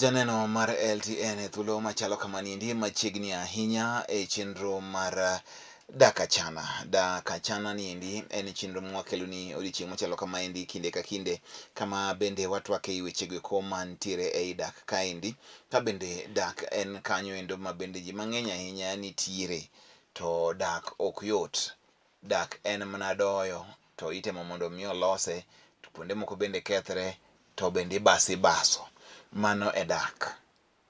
Janeno mar LTN e thuolo machalo kamaniendi machiegni ahinya e chenro mar Dak Achana. Dak Achana niendi en chenro mwakeloni odiochieng' machalo kamaendi kinde ka kinde kama bende watwak ei wechego eko mantiere ei dak kaendi ka bende dak en kanyo endo ma bende ji mang'eny ahinya nitiere to dak ok yot. Dak en mana doyo to itemo mondo mi olose to kuonde moko bende kethre to bende ibaso ibaso. Mano e dak.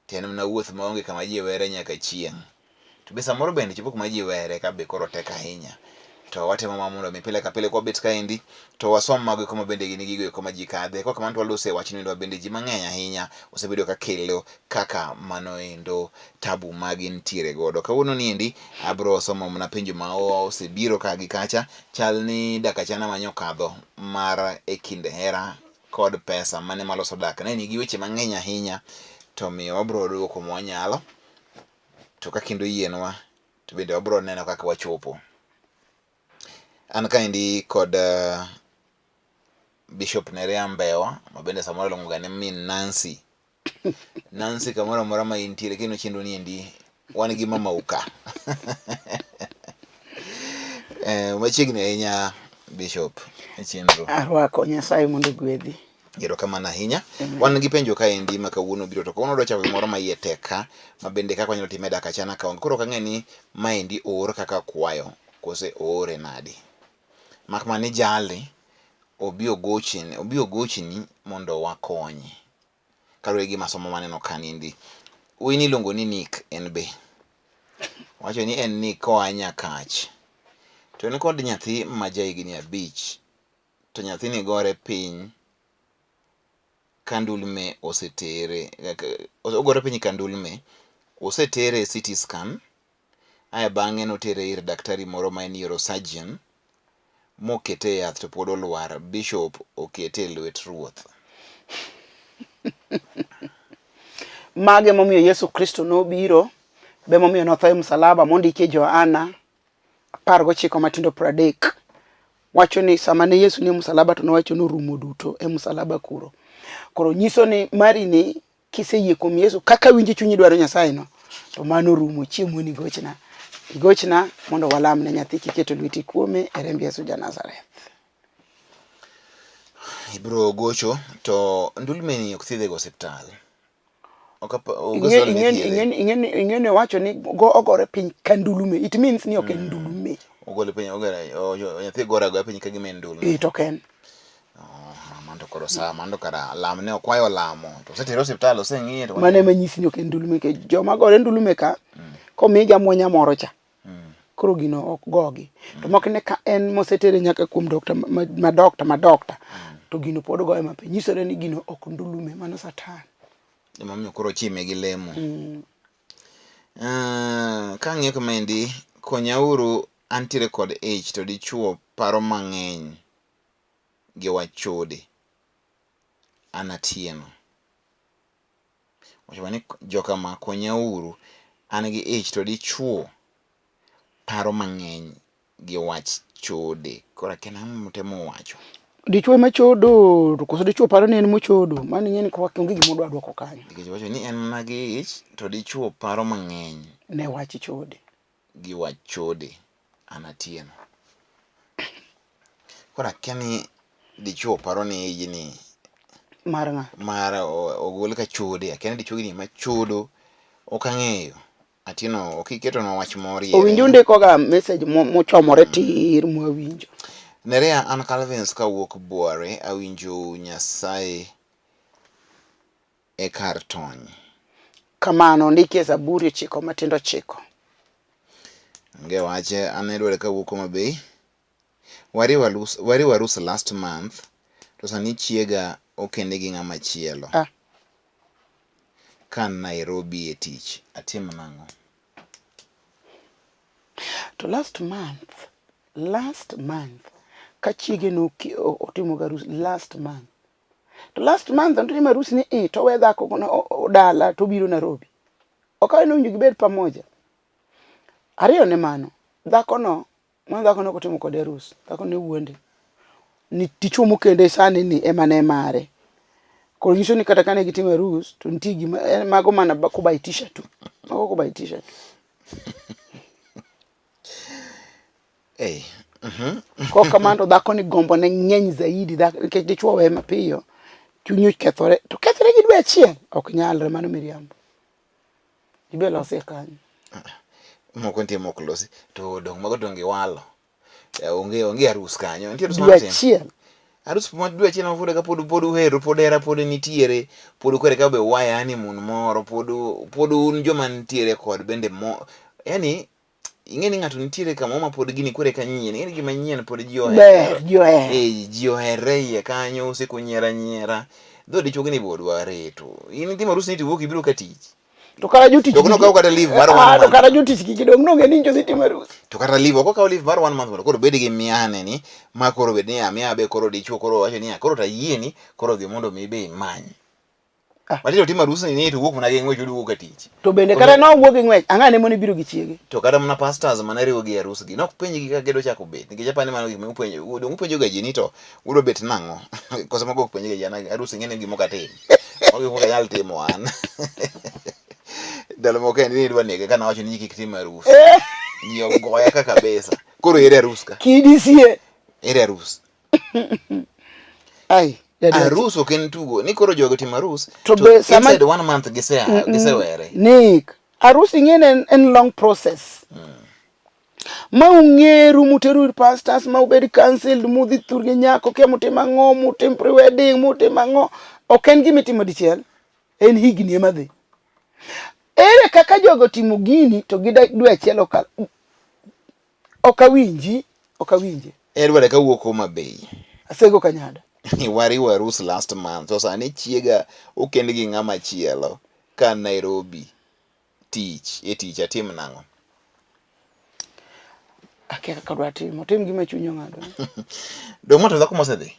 To en mana wuoth maonge kama ji were nyaka chieng'. To be samoro bende chopo kuma ji were ka be koro tek ahinya. To watemo ma mondo mi pile ka pile kwabet kaendi to wasom mago eko ma bende gin gigo eko ma ji kadhe. Kok kamano to walose wachno endo bende ji mang'eny ahinya osebedo ka kelo kaka mano endo tabu ma gintiere godo. Kawuono ni endi abro somo mana penjo ma osebiro ka gi kacha. Chal ni dak achana ma nyokadho mar e kind hera kod pesa mane maloso dak ne nigi weche mang'eny ahinya to miyo wabro duoko mwanyalo to ka kendo oyienwa to bende wabro neno kaka wachopo. An kaendi kod uh, Bishop Nerea Mbewa ma bende samoro iluongo ga ni min Nancy. Nancy kamoro amora ma intiere kendo chenro ni endi wan gi mamau ka. Eh, machiegni ahinya Bishop e chenro. Arwako Nyasaye mondo ogwedhi. Erokamano ahinya. Wan gi penjo kaendi ma kawuono biro to kawuono wadwa chako gimoro ma iye tek ka ma bende kaka wanyalo time dak achana ka onge. Koro ok ang'e ni maendi oor kaka kwayo kose oore nadi. Mak mana ni jali obi ogochni obi ogochni mondo wakonye. Kaluwore gi masomo maneno ka niendi. Wuoyi ni iluongo ni Nick en be. Owacho ni en Nick koa Nyakach. To en kod nyathi ma jahigni 5 to nyathini gore piny ka ndulme osetere, ogore piny ka ndulme, osetere e CT scan, ae bang'e notere ir daktari moro ma en neurosurgeon mokete e yath to pod olwar. Bishop okete e lwet Ruoth. Mago emomiyo Yesu Kristo nobiro, be emomiyo notho e msalaba mondiki e Johana 19 matindo 30 wacho ni sama ne Yesu nie msalaba to nowacho ni orumo duto e msalaba kuro. Koro nyiso ni mari ni kiseyie kuom Yesu kaka winjo chunyi dwaro Nyasaye no to mano rumo chieng' moni gochna igochna mondo walam ne nyathi kiketo lweti kuome e remb Yesu ja Nazareth. Ibro gocho to ndulme ni ok thiedhe go osiptal. Ing'eni owacho ni go ogore piny ka ndulume. It means ni ok en ndulume. Ogole piny ogore nyathi gore agoya piny ka gima en ndulume. Eh to ok en. Oh, mano koro saa mano kara lam ne okwayo lamo to osetere osiptal oseng'iye to mano ema nyisi ni ok en ndulume nikech joma gore ndulume ka komigi amwonya moro cha koro gino ok gogi to moko ne ka en mosetere nyaka kuom dokta ma, ma dokta ma dokta to gino pod goye mapiny nyisore ni gino ok ndulume mano satan Emomiyo koro chime gi lemo. Uh, ka ang'iyo kamaendi, konyauru antiere kod ich to dichuo paro mang'eny gi wach chode. An Atieno. Wacho ni jokama konyauru an gi ich to dichuo paro mang'eny gi wach chode. Koro akia nang'o motemo wacho. Dichuo ema chodo to koso dichuo paro ni en mochodo mano ing'e ni koro onge gima odwa duoko kanyo. Nikech owacho ni en mana gi ich to dichuo paro mang'eny ne wach chode. Gi wach chode. An Atieno. Koro akia ni dichuo paro ni ijni mar ng'a? Mar ogol ka chode. Akia ni dichuo gini ma chodo ok ang'eyo. Atieno ok iketonwa wach moriere. Owinjo ndikoga message mochomore tir mwawinjo. Nerea an Calvins kawuok Bware awinjo Nyasaye e kar tony. Kamano ondiki e Zaburi ochiko matindo ochiko. Onge wache an Edward kawuok Homa Bay. Wariwo arus last month to sani chiega okende gi ng'ama chielo. Ah. Ka an Nairobi e tich, atim nang'o? To last month, last month, ka chiege no otimo ga arus last month. To last month otimo arus ni i to we dhako dala to obiro Nairobi. Ok awinjo gibed pamoja. Ariyo ne mano, dhako no Mano dhako ne ok otimo kode arus, dhako ne wuonde. Ni dichuo mokende sani ni ema ne mare. Koro nyiso ni kata kane gitimo arus to nitie gima en mago mana kubaitisha tu. Mago kubaitisha tu. Hey. Kok kamano to dhako ni gombo ne ng'eny zaidi dhako nikech dichuo weye mapiyo chunye okethore to kethore gi dwe achiel ok nyalre mano miriambo. Ibe losie kanyo. Moko nitie mok losi to dong' mago to giwalo. Eh, onge onge arus kanyo. Nitie arus Dwe mar tin. achiel. Arus ma dwe achiel ma pod ka pod pod uhero pod hera pod nitiere pod kore ka be uaye honeymoon moro pod pod un joma nitiere kod bende mo yani ing'e ni ng'ato nitiere kamoro ma pod gini kore ka nyien ing'e ni gima nyien pod ji ohero Ber ji ohero. Eh, ji oherre iye kanyo osiko nyiera nyiera dho dichuo gini be odwa reto in itimo arus ni to iwuok ibiro ka tich To kata jotich To ok nokaw kata leave mar one Ah, to month. kata jotich kik dong nonge ni njosi timo arus. To kata leave ok okaw leave mar one month mondo koro obed gi miane ni ma koro bed ni amiya be koro dichuo koro wacho niya koro tayieni koro dhi mondo mi be imany. Ah. Matindo timo arus ni to wuok mana gi ng'wech oduogo ka tich. To bende kata nowuok gi ng'wech, ang'ane mone biro gi chiege. To kata mana pastors mane riwo gi arus gi nok penj gi kaka gedo chako bet nikech apani mano gik ma upenjo dong upenjo ga ji ni to udwa bet nang'o koso mago ok penj ga ji an arus ing'e ni gima ok atim mago gik mok anyal timo an ndalo moko en ni idwa nega ka nawacho ni ji kik tim arus Eh, ji ogoya ka kabisa koro ere arus ka kidisie. ere arus Ai, jadwach. arus ok en tugo ni koro jogo timo arus To be sama- inside one month gisea gisewere Nick, arus ing'e ni en long process. Ma ung'eru muteru ir pastors ma ubed cancelled mudhi thurgi nyako kia mutim ang'o mutim pre-wedding mutim ang'o ok en gima itimo dichiel en higni ema dhi. Ere kaka jogo timo gini to gi dwe achiel okal ok awinji ok awinje. Edward kawuok Homa Bay Asego Kanyada. Wariwo arus last month to sani chiega okend gi ng'ama chielo ka Nairobi tich e tich atim nang'o? Akia kaka odwa timo, otim gima chunye ong'ado. Dong' ma to dhako mosedhi.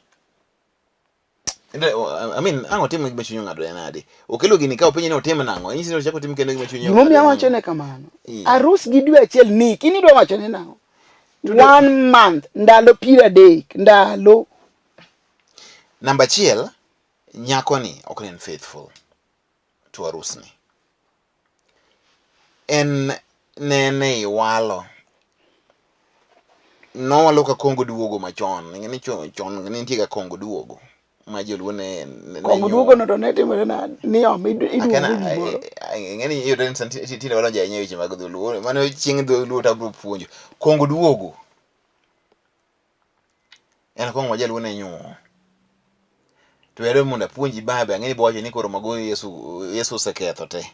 I mean, ang' otim gima chunye ong'ado en nade? Okelo gini ka openje ni otim nang'o? Inyisi ni ochako otim kendo gima chunye ong'ado. Gimomiyo awacho ne kamano. Yeah. Arus gi dwe achiel ni, in idwa wacho ne nang'o? One month, ndalo 30, ndalo. Namba achiel, nyakoni ok ne en faithful to arusni. En nene iwalo. Nowalo ka Kongo duogo machon. Ing'e ni chon, chon ne nitie ga Kongo duogo ma joluo ne ne Kongo duogo no to ne timore nade? Ni omo iduogo gimoro. Ing'e ni iyudo ni tinde wadonjo ahinya e weche mag dholuo. Mano chieng' dholuo to abiro puonjo. Kongo duogo En kong'o ma jaluo ne nyuo. To ere mondo apuonji babe, ang'e ni bowacho ni koro mago Yesu, Yesu oseketho te.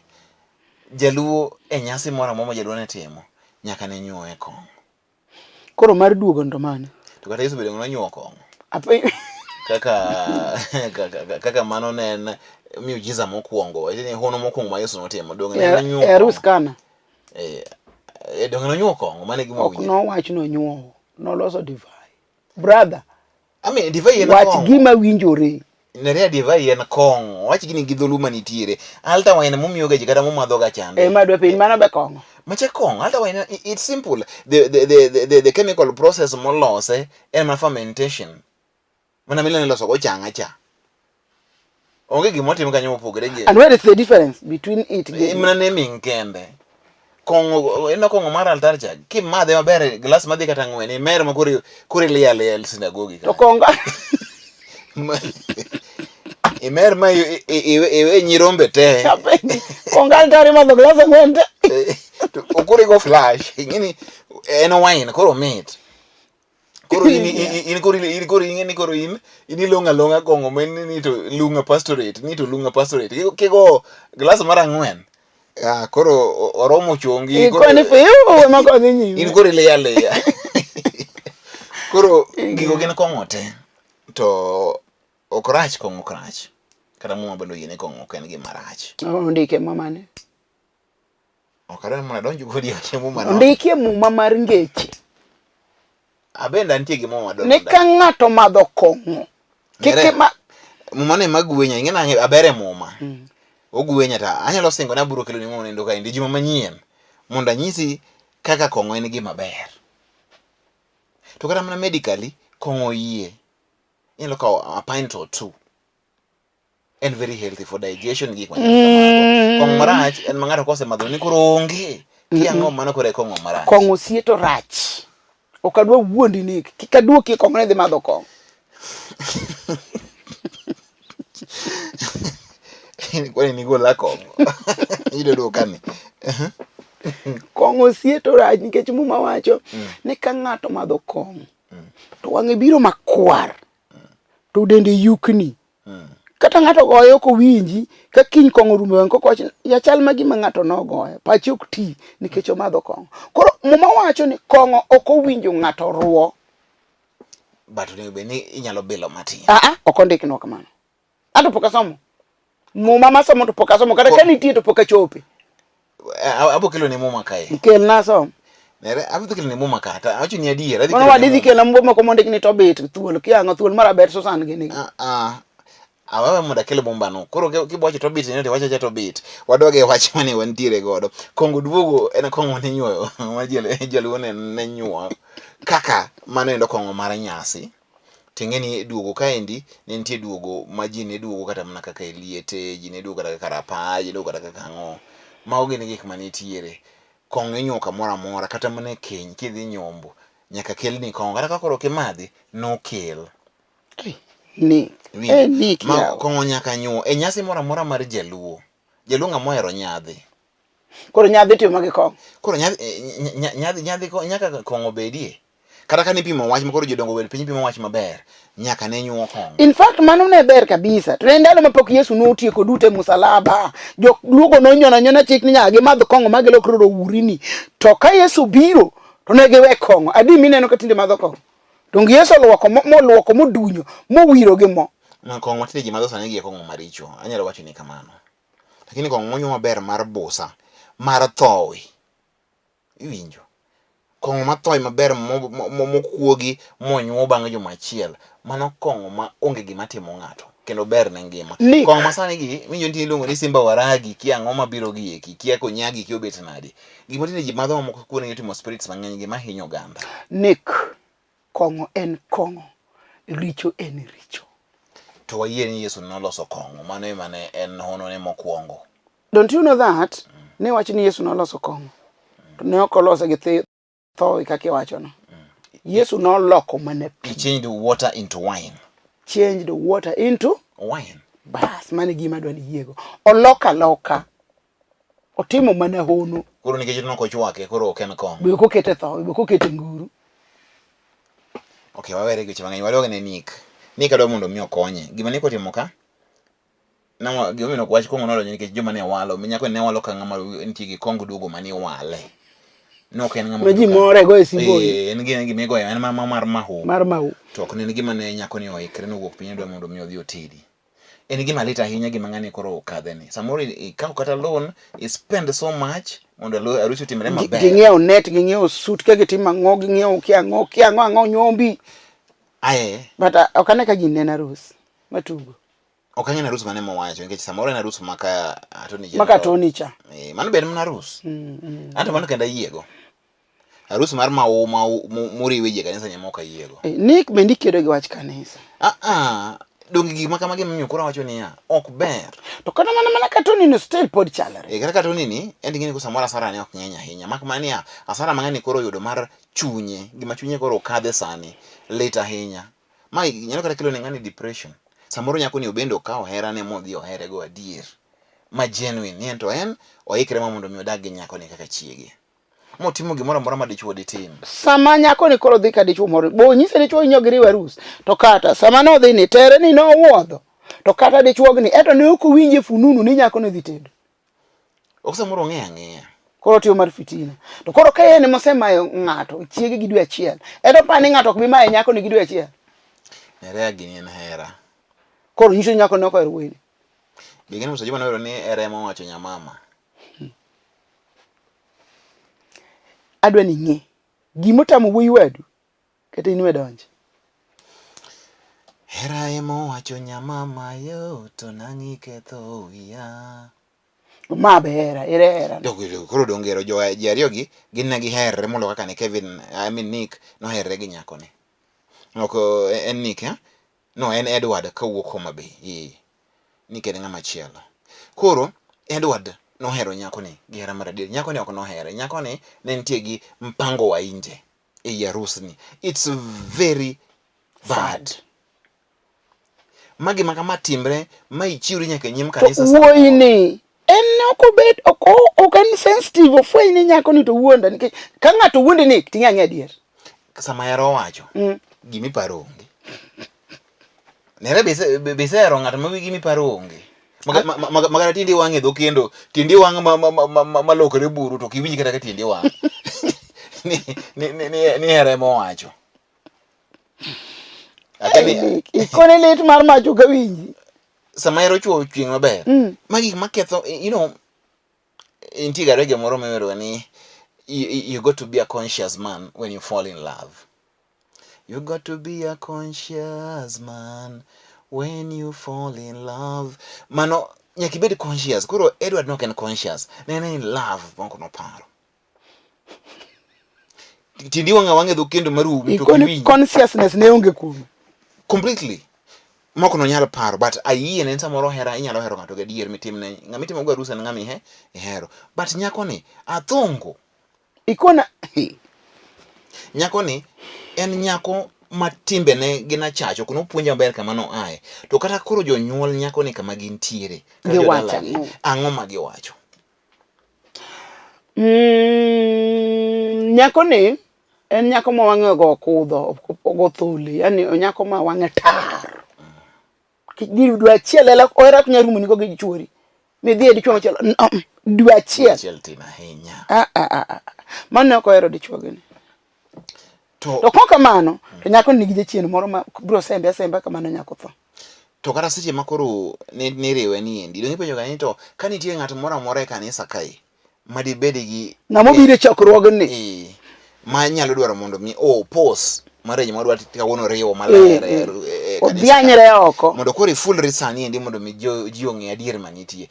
Jaluo e nyasi moro amora ma jaluo ne timo, nyaka ne nyuo e kong'o. Koro mar duogo to mane? To kata Yesu bende nonyuo kong'o. Ape... Kaka, kaka, kaka mano ne en miujiza mokwongo, ni hono mokwongo ma Yesu notimo. Donge ne nonyuo E arus Kana. Eh, donge nonyuo kong'o, mano e gima Ok nowach nonyuo. Noloso divai. Brother. I mean, divai en kong'o. Wach gima winjore. Nerea divai en kong'o. Wach gini gi dholuo manitiere. Alta wine mumiyoga ji kata mumadhoga chande. Eh, madwa piny mano be kong'o. Macha kong'o. Alta wine, it's simple. The chemical process molose en mana fermentation. Mana milano iloso go chang'a cha. Onge gima otim kanyo mopogore gi. And where is the difference between it gi mana naming kende. Kong'o ino kong'o mar altar cha kimadhe maber glass madhi kata ang'wen imer ma koro koro iliyo aliya e sinagogi To kong'o imer ma iwe nyirombe te. Kong altar imadho glass ang'wen te. To koro igo flash ing'eni en wine koro mit. Koro in in koro in koro ing'e ni koro in in ilong'o along'a kong'o ma ni to lunga pastorate ni to lunga pastorate kigo glass mar ang'wen ah, koro oromo chongi koro ni fiu ema kodhi nyime in koro iliyo aliya koro gigo gin kong'o te to ok rach kong'o ok rach kata muma bende oyie ni kong'o ok en gima rach ondike muma mane Ok adwar mondo adonj kodi e weche muma no. Ondikie muma mar ngeche. Abende antie gi muma donjo. Ni ka ng'ato madho kong'o. Kik ma muma ne magwenya, ing'e nang'e aber e muma. Ogwenya ta anyalo singo ni abiro keloni muma nendo kaendi juma manyien mondo anyisi kaka kong'o en gima ber. To kata mana medically kong'o oyie. Inyalo kawo a pint or two. En very healthy for digestion gi gik machalo kamago. Kong'o marach en ma ng'ato kosemadho ni koro onge. Kia ang'o mano koro e kong'o marach. Kong'o sie to rach. Ok adwa wuondi ni kik aduoki e kong'o ni idhi madho kong'o. Kwani nigola kong'o. Iyudo duoka ni. Kong'o sie to rach nikech Muma wacho ni ka ng'ato madho kong'o to wang'e biro makwar to dende yukni. Kata ng'ato goye ok owinji ka kiny kong'o orumo e wang'e koko wacho ya chal ma gima ng'ato nogoye pache ok ti nikech omadho kong'o. Koro Muma wacho ni kong'o ok owinjo ng'ato ruo. But onego bed ni inyalo bilo matin. Ah ah, ok ondiknwa kamano. Anto pok asomo. Muma masomo to pok asomo kata ka nitie to pok achope. Abo kelo ne muma kae. Kelna asom. Nere, abo kelo ne muma ka. Ta awacho ni adier. Mano wadhi dhi kelo muma moko mondik ni Tobit thuol kiang'o thuol marabet Susan gini. Ah ah. Awewe mondo akel mumba no. Koro kibowacho Tobit ni to iwacho awacha Tobit. Wadog e wach mane wantiere godo. Kong'o duogo en kong'o mane inyuoyo ma jaluo ne nyuoyo. Kaka mano endo kong'o mar nyasi. Ting'e ni duogo kaendi ne nitie duogo ma ji ne duogo kata mana kaka e liete, ji ne duogo kata kaka rapar, ji ne duogo kata kaka ang'o. Mago gin gik manitiere. Kong'o inyuomo kamoro amora kata mana e keny kidhi nyombo nyaka kelni kong'o kata ka koro ok imadhi nokel. Nick. Eh, Nick Ma kong'o nyaka nyuo e nyasi moro amora mar jaluo. Jaluo ng'ama ohero nyadhi. Koro nyadhi timo gi kong'o. Koro nyadhi nyadhi nyadhi nyaka kong'o bedie. Kata ka nipimo wach ma koro jodongo obet piny pimo wach maber, nyaka ne nyuo kong'o. In fact mano ne ber kabisa. To ne ndalo mapok Yesu notieko duto e musalaba. Jok luogo nonyono anyona chik ni nyaka gimadh kong'o ma gilokre rourini. To ka Yesu biro to ne giwe kong'o. Adi mineno ka tinde madho kong'o? Donge Yesu oluoko moluoko modunyo mowiro gi mo. Ma kong'o tinde ji madho sani gi e kong'o maricho. Anyalo wacho ni kamano. Lakini kong'o monyuo maber mar busa, mar thowi. Iwinjo? Kong'o mathoy maber mokuogi monyuo bang' juma achiel, mano kong'o ma onge gima timo ng'ato kendo ber ne ngima. Kong'o ma sani gi winjo nitie iluongo ni Simba Waragi, kia ang'o mabiro gi eki, kia konyagi, kia obet nade. Gima tinde ji madho mamoko kuonegi otimo spirits mang'eny gima hinyo oganda. Nick, kong'o en kong'o, richo en richo. To wayie ni Yesu noloso kong'o, mano ema ne en honone mokwongo. Don't you know that? Ne wach ni Yesu noloso kong'o. To ne ok olose gi thowi kaka iwachono. Yesu noloko mana pi. He changed water into wine. Changed water into wine. Bas, mano e gima adwa ni iyiego. Oloko aloka. Otimo mana hono. Koro nikech nok ochwake, koro ok en kong'o. Be ok okete thowi, be ok okete nguru. Okay, wawere gi weche mang'eny. Wadog ne Nick. Nick adwa mondo mi okonye. Gima Nick otimo ka, Nama gimomiyo ok wach kong'o nolonyo nikech joma ne walo, nyako ne walo ka ng'ama nitie gi kong duogo mane wale. Ne ok en ng'ama Ma ji more go e simboi. Eh, en gima gima igoyo en ma mar mahu. Mar mahu. To ok ne en gima ne nyako ni oikre nowuok piny odwa mondo mi odhi otedi. En gima lit ahinya gima ng'ani koro okadhe ni. Samoro ikaw kata loan, i spend so much mondo arus otimre maber. Ging'iewo net, ging'iewo suit, ka gitimo ang'o, ging'iewo kia ang'o, kia ang'o ang'o nyombi. Aye. But ok ane ka gini en arus matugo. Ok ang'e ni arus mane mowacho nikech samoro en arus maka Attorney General. Maka Attorney cha. Eh, mano ber mana arus. Anto mano kendo ayiego. Arus mar mau mau moriwe ji e kanisa nyama ok ayiego. Eh, Nick bende ikedo gi wach kanisa. Ah ah, donge gik ma kamagi emomiyo koro awacho niya, ok ber. To kata mana mana Katoni no still pod chalre. Eh, kata Katoni ni, en ing'e ni samoro asara ne ok ng'eny ahinya. Mak mana niya, asara ma ng'ani koro oyudo mar chunye, gima chunye koro okadhe sani, lit ahinya. Ma nyalo kata kelo ne ng'ani depression. Samoro nyako ni obende okawo herane modhi oherego adier. Ma genuine, ni en to en oikre ma mondo mi odag gi nyako ni kaka chiege. Motimo gimoro amora ma dichuo ditim. Sama nyako ni koro dhi ka dichuo moro, bo nyise dichuo inyo giriw arus. To kata sama nodhi ni tere ni nowuodho. To kata dichuo ni eto ne ok owinje fununu ni nyako ne dhi tedo. Ok samoro ong'eyo ang'eya. Koro otiyo mar fitina. To koro ka en mosemayo ng'ato chiege gi dwe achiel, eto pa ni ng'ato ok bi maye nyako ni gi dwe achiel. Nerea gini en hera. Koro nyiso nyako ne ok ohero wuoyini. Be ing'e ni Musa Juma nohero ni hera ema owacho nyamama. Adwa ni ing'e gima otamo wuoyi wadu kata in we donje. Hera ema owacho nyamama yo to nang'i ketho wiya. Ma be hera, ere hera. Koro donge jo ji ariyo gi gin ne giherre molo kaka ne Kevin, I mean Nick noherre gi nyakone. Ok en Nick, eh? No, en Edward kawuok Homa Bay. Eh. ni kende ng'ama chielo. Koro Edward nohero nyakoni gi hera mar adier. Nyakoni ok nohere. Nyakoni ne nitie gi mpango wa nje ei arusni. It's very bad. Sad. Ma gima kama timre ma ichiwri nyaka e nyim To kanisa. wuoyi ni en ok obed ok ok en sensitive ofweny ni nyako ni to wuonda nikech ka ng'ato wuondi ni ting'e ang'e adier. Sama hera owacho, gima iparo onge. Nere be isehero ng'ato ma gima iparo onge. Makata tiendi wang' e dho kendo, tiendi wang' malokore buru to ok iwinj kata ka tiendi wang'. Ni hera ema owacho. Ikone lit mar mach ok awinji. Sama hera ochuoyo chieng' maber. Ma gik maketho, you know, nitie ga reggae moro miwero ni you got to be a conscious man when you fall in love. You got to be a conscious man when you fall in love. Mano nyaka ibed conscious. Koro Edward ne ok en conscious. Ne en in love moko noparo. Tiendi wang' awang'a e dho kendo marumi to ok Ikone iwinj. consciousness ne onge kuome. Completely. Mok nonyal paro but ayie ne en samoro hera inyalo hero ng'ato gadier mitimne ng'ama itimo go arus en ng'ama ihe ihero. But nyakoni athongo. Ikona Nyakoni en nyako ma timbene gin achach ok nopuonje maber kama noaye. To kata koro jonyuol nyakoni kama gintiere kata Giwacho jodalagi, ang'o? ang'o ma giwacho? Nyakoni en nyako ma wang'e ogo kudho, ogo thole, yani nyako ma wang'e tar. Kik dwe achiel ela ohera ok nyal rumoni go gi chuori. Midhi e dichuo machielo, dwe achiel. Achiel tin ahinya. Ah, ah, ah, ah. Mano ne ok ohero dichuo gini. To, To kok kamano, to nyako nigi jachien moro ma biro sembe asemba kamano nyako tho. To kata seche ma koro niriwe ni endi, donge ipenjo ga ni to ka nitie ng'at moro amora e kanisa kae ma dibed gi Ng'ama obiro e chokruogni. Eh, ma nyalo dwaro mondo mi o pause marriage ma wadwa kawuono riwo maler e kanisa Odhianyre oko. Mondo koro ifulri sani endi mondo mi ji ong'e adier manitie.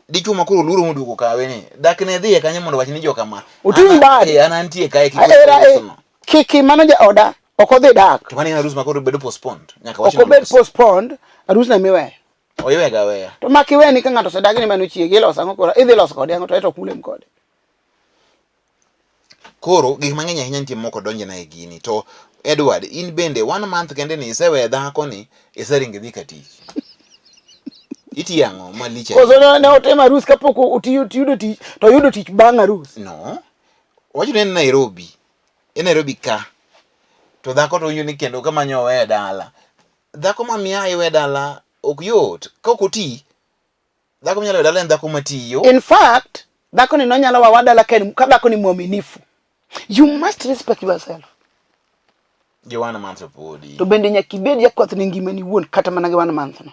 Dichuo ma koro luoro moduogo kawe ni dak ne dhiye kanyo mondo wach ni joka ma. Oting' bade. An antie kae kik Era kiki mano jaoda ok odhi dak. To mano en arus ma koro bedo postponed. Nyaka wach Ok obed postponed, arus no emiweyo. Oiwe ga weya. To mak iwe ni ka ng'ato osedagi ni mano chiegi iloso ang'o koro idhi loso kode ang'o to eto ok ulem kode. Koro gik mang'eny ahinya nitie moko donjona e gini to Edward in bende one month kende ni isewe dhako ni iseringo idhi ka tich. Itiyo ang'o malich ahinya? Koso ne otimo arus kapok otiyo yudo tich to oyudo tich bang' arus. No. Wacho ni en Nairobi. En Nairobi ka. To dhako to winjo ni kendo kama nyo owe dala. Dhako ma miaha iwe dala ok yot. Ka ok oti, dhako minyalo we dala en dhako matiyo. In fact, dhako ni nonyalo wawa dala ka en ka dhako ni mwaminifu. You must respect yourself. Gi one month to podi. To bende nyaka ibed jakwath ne ngimani iwuon kata mana gi one month no.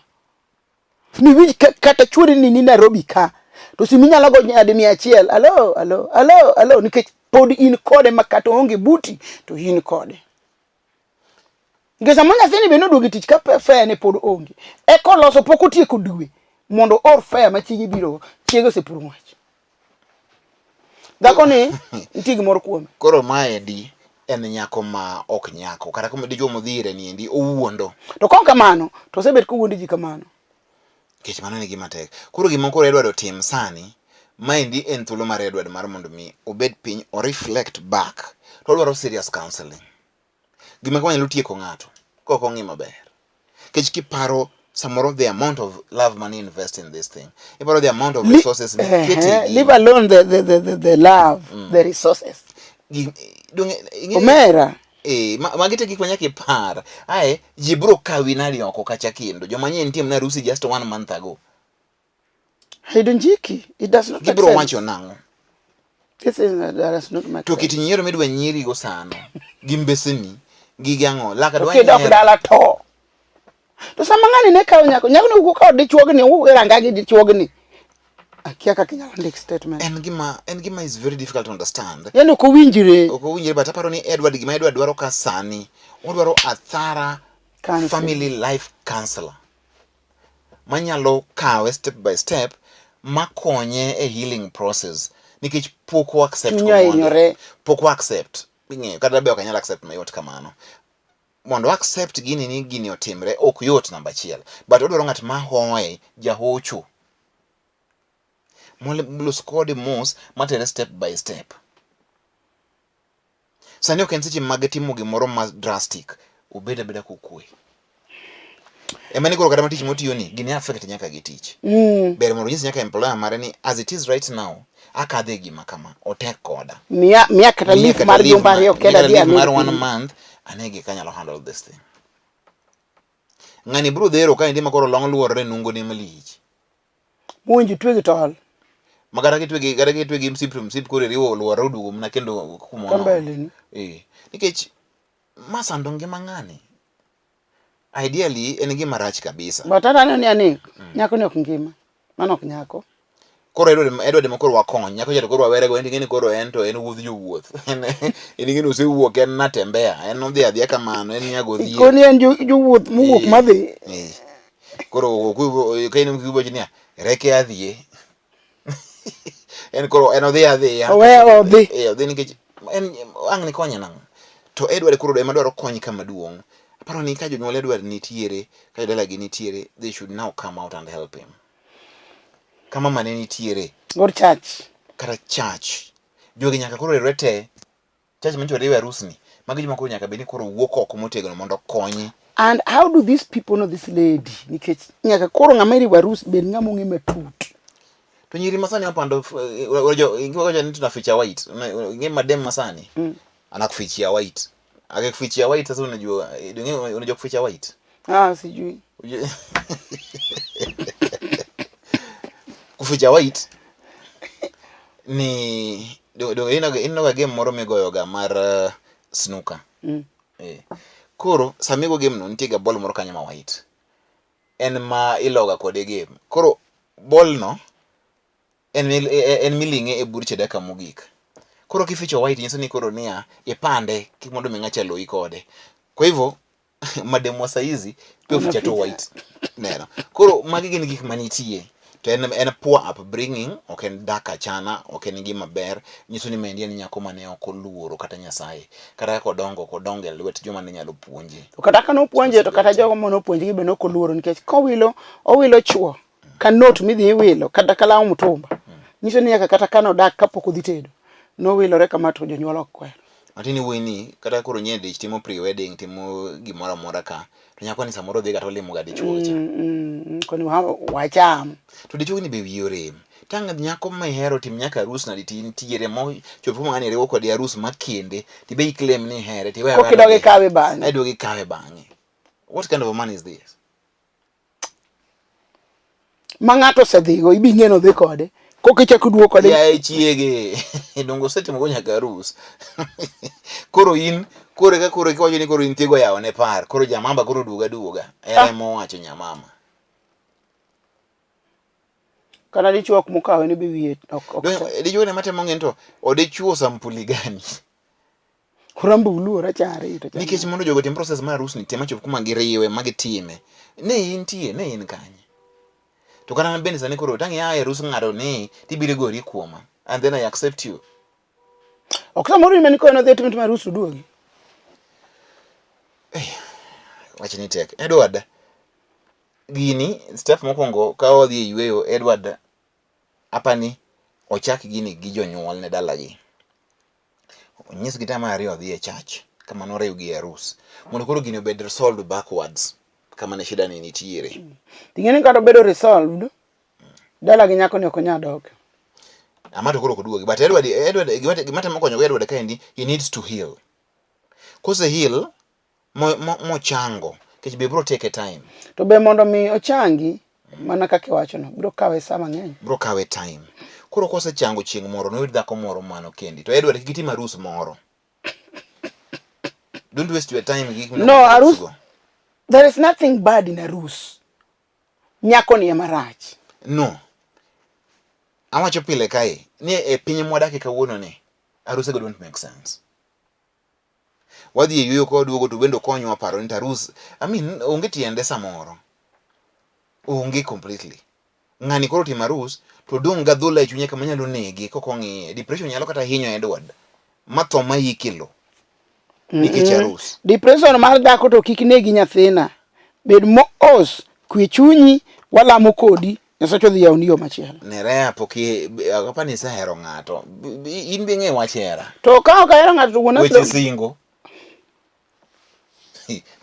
Miwinj kata chuori ni ni Nairobi ka to simu inyalo go nyadi 100 alo alo alo alo nikech pod in kode ma kata oonge buti to in kode. Nikech sama nyathini be noduogo e tich ka fare ne pod onge. Eka oloso pok otieko dwe mondo oor fare ma chiege biro chiege osepuro mach. Dhako ni nitie gimoro kuome. Koro maendi en nyako ma ok nyako kata kuma dichuo modhi ire ni endi owuondo. To kok kamano to osebet kowuondo ji kamano. Nikech mano en gima tek. Koro gima koro Edward otim sani, maendi en thuolo mar Edward mar mondo mi obed piny o reflect back. To odwaro serious counseling. Gima kama nyalo tieko ng'ato kok ong'i maber. Nikech kiparo samoro the amount of love money invest in this thing. Iparo the amount of resources mikete e gini. Leave alone the love, the resources. Omera. Magi te gik ma nyaka ipar. Ae, ji biro kawi nadi oko kacha kendo. Joma nye nitie mana harusi just one month ago. Haidonjiki. It does not make Gibiro sense. wacho nang'o? This is, does not make To kit sense. nyiero midwa nyierigo sano, gi mbeseni, gi gang'o, laka To dwa kidok nyiero. dala to. To sama ng'ani ne kawo nyako, nyako ne wuok kawo dichuogni, owuok e ranga gi dichuogni. Akia kaka inyalo ndik statement. En gima is very difficult to understand. Yani ok owinjre. Ok owinjre, but aparo ni Edward, gima Edward dwaro ka sani, odwaro a thorough Counseling. family life counselor manyalo kawe step by step makonye e healing process nikech pok o accept Chuny ohinyore. Pok o accept. Ing'eyo, kata be ok anyal accept mayot kamano. Mondo accept gini ni gini otimre ok yot namba achiel. But odwaro ng'at ma hoye, jahocho. Molos kode mos matere step by step. Sani ok en seche mag timo gimoro ma drastic. Obed abeda kokwe. Ema ni koro kata ma tich motiyo ni gini affect nyaka gi tich. Ber mondo onyis nyaka employer mare ni as it is right now akadhe e gima kama otek koda. Miya miya kata Miya leave kata mar leave jumba ariyo miya kenda kata dhi leave mar ane. one month anegi kanyalo handle this thing. Ng'ani bro dhero ka endi ma koro long luorore nungone malich. Mowinjo itwe gi tol. Ma kata kitwe gi kata kitwe gi msip to msip koro iriwo luorore oduogo mana kendo kuma Ka onono. mbele ni. Eh. Nikech ma sando ngima ng'ani. Ideally en gima rach kabisa. But aneno ni ani nyako ni ok ngima. Mano ok nyako. Koro Edward Edward ema koro wakony. Nyako cha to koro wawere go en ing'e ni koro en to en wuodh jowuoth. En en ing'e ni osewuok en natembea. En odhi adhiya kamano en nyago odhier. Koni en jowuoth mowuok Eh, madhi. eh. Koro ka in kiwacho niya reke adhiye. En koro en odhi adhiya. Owe odhi. Eh, odhi nikech en ang' nikonye nang'o? To Edward koro ema dwaro kony kama duong'. Aparo ni ka jonyuol Edward nitiere, ka jodalagi nitiere, they should now come out and help him. Kama mane nitiere. Or church. Kata church. Jogi nyaka koro riwre te. Church manyicho riwe arus ni. Magi joma koro nyaka bed ni koro wuok oko motegno mondo okonye. And how do these people know this lady? Nikech nyaka koro ng'ama iriwo arus bed ng'ama ong'e matut. To nyiri masani wapando unajua ni tunaficha white. Ing'e madem masani anakufichia white. Akikufichia white sasa unajua unajua kuficha white. Ah, sijui. Kuficha white ni ineno ga game moro migoyoga mar snooker. Eh. Koro sama igo game no nitie ga ball moro kanyo ma white. En ma iloga kode game. Koro ball no en en miling'e e burche dakika mogik. Koro kificho white nyiso ni koro niya ipande kik mondo mi ng'acha loyi kode. Kwa hivyo mademu wa saizi pia oficha to white. Neno. Koro magi gin gik manitie. To en poor upbringing, ok en dak achana, ok en gima ber. Nyiso ni maendi en nyako mane ok oluoro kata Nyasaye. Kata kaka odongo, ok odongo e lwet joma ne nyalo puonje. To kata ka nopuonje to kata jogo mane opuonjgi be nok oluoro nikech kowilo owilo chuo ka note midhi iwilo kata ka law mtumba. Nyiso ni nyaka kata ka nodak kapok odhi tedo nowilore kama to jonyuol ok kwer. Matini wuoyi ni kata koro nyie dich timo pre-wedding timo gimoro amora ka to nyako ni samoro dhi kata olimo ga dichuo cha. Koni wacham. To dichuo ni be wiye orem. Tang' nyako mihero tim nyaka arus nadi ti intiere mo chopo ma ng'ani riwo kode arus makende tibe i claim ni ihere tiwe Koka idog ikawe bang'e. Idog ikawe bang'e. What kind of a man is this? Ma ng'ato osedhigo ibi ng'e ni odhi kode. Koka ichako iduogo kode. Yaye chiege. Donge osetimo go nyaka arus. Koro in koro eka koro iwacho ni koro in tiego yawo ne par. Koro jamamba koro duoga duoga. Ere mowacho nyamama. Kata dichuo ok mokawe ni be wiye ok ok. Dichuo ne matemo ng'e to odichuo sampuli gani? Orambulu orachar to Nikech mondo jogo otim process mar arus ni te machop kuma giriwe ma gitime. Ne intie, ne in kanye? To kata an bende sani koro tang' ia e arus ng'ato ni tibiro igori kuoma and then I accept you. Ok samoro in mane kono dhi timo arus to duogi. Wach ni tek. Edward, gini step mokwongo ka wadhi e yueyo Edward apani ochak gini gi jonyuol ne dalagi. Onyisgi time mar ariyo odhi e church kama noriwgi e arus mondo koro gini obed resolved backwards kama ne shida ni nitiere. Ting'e ni kata obedo resolved, dala gi nyako ni ok onyal dok. Ama to koro ok oduogi. But Edward, Edward gima temo konyo go Edward kaendi, he needs to heal. Kose heal, mochango, nikech be bro take a time. To be mondo mi ochangi, mana kaka iwachono, biro kawe saa mang'eny. Bro kawe time. Koro kosechango chieng' moro, noyud dhako moro mano kendi. To Edward kik itim arus moro. Don't waste your time gi gik No, arus, there is nothing bad in arus. Nyako ni ema rach. No. Awacho pile kae, ni e piny mwadake kawuono ni, arusego don't make sense. Wadhi e yueyo ka waduogo to bende okonywa paro ni arus, I mean, onge tiende samoro. Onge completely. Ng'ani koro timo arus to odong' gi adhola e chunye kama nyalo nege kok ong'iye. Depression nyalo kata hinyo Edward ma tho ma yike lowo. Nikech arus. Depression mar dhako to kik negi nyathina. Bed mos, kwe chunyi, walamo kodi, Nyasacha odhi yawoni yo machielo. Nerea pok apani isehero ng'ato. In be ing'e wach hera. To ka ok ahero ng'ato to wuon Weche singo.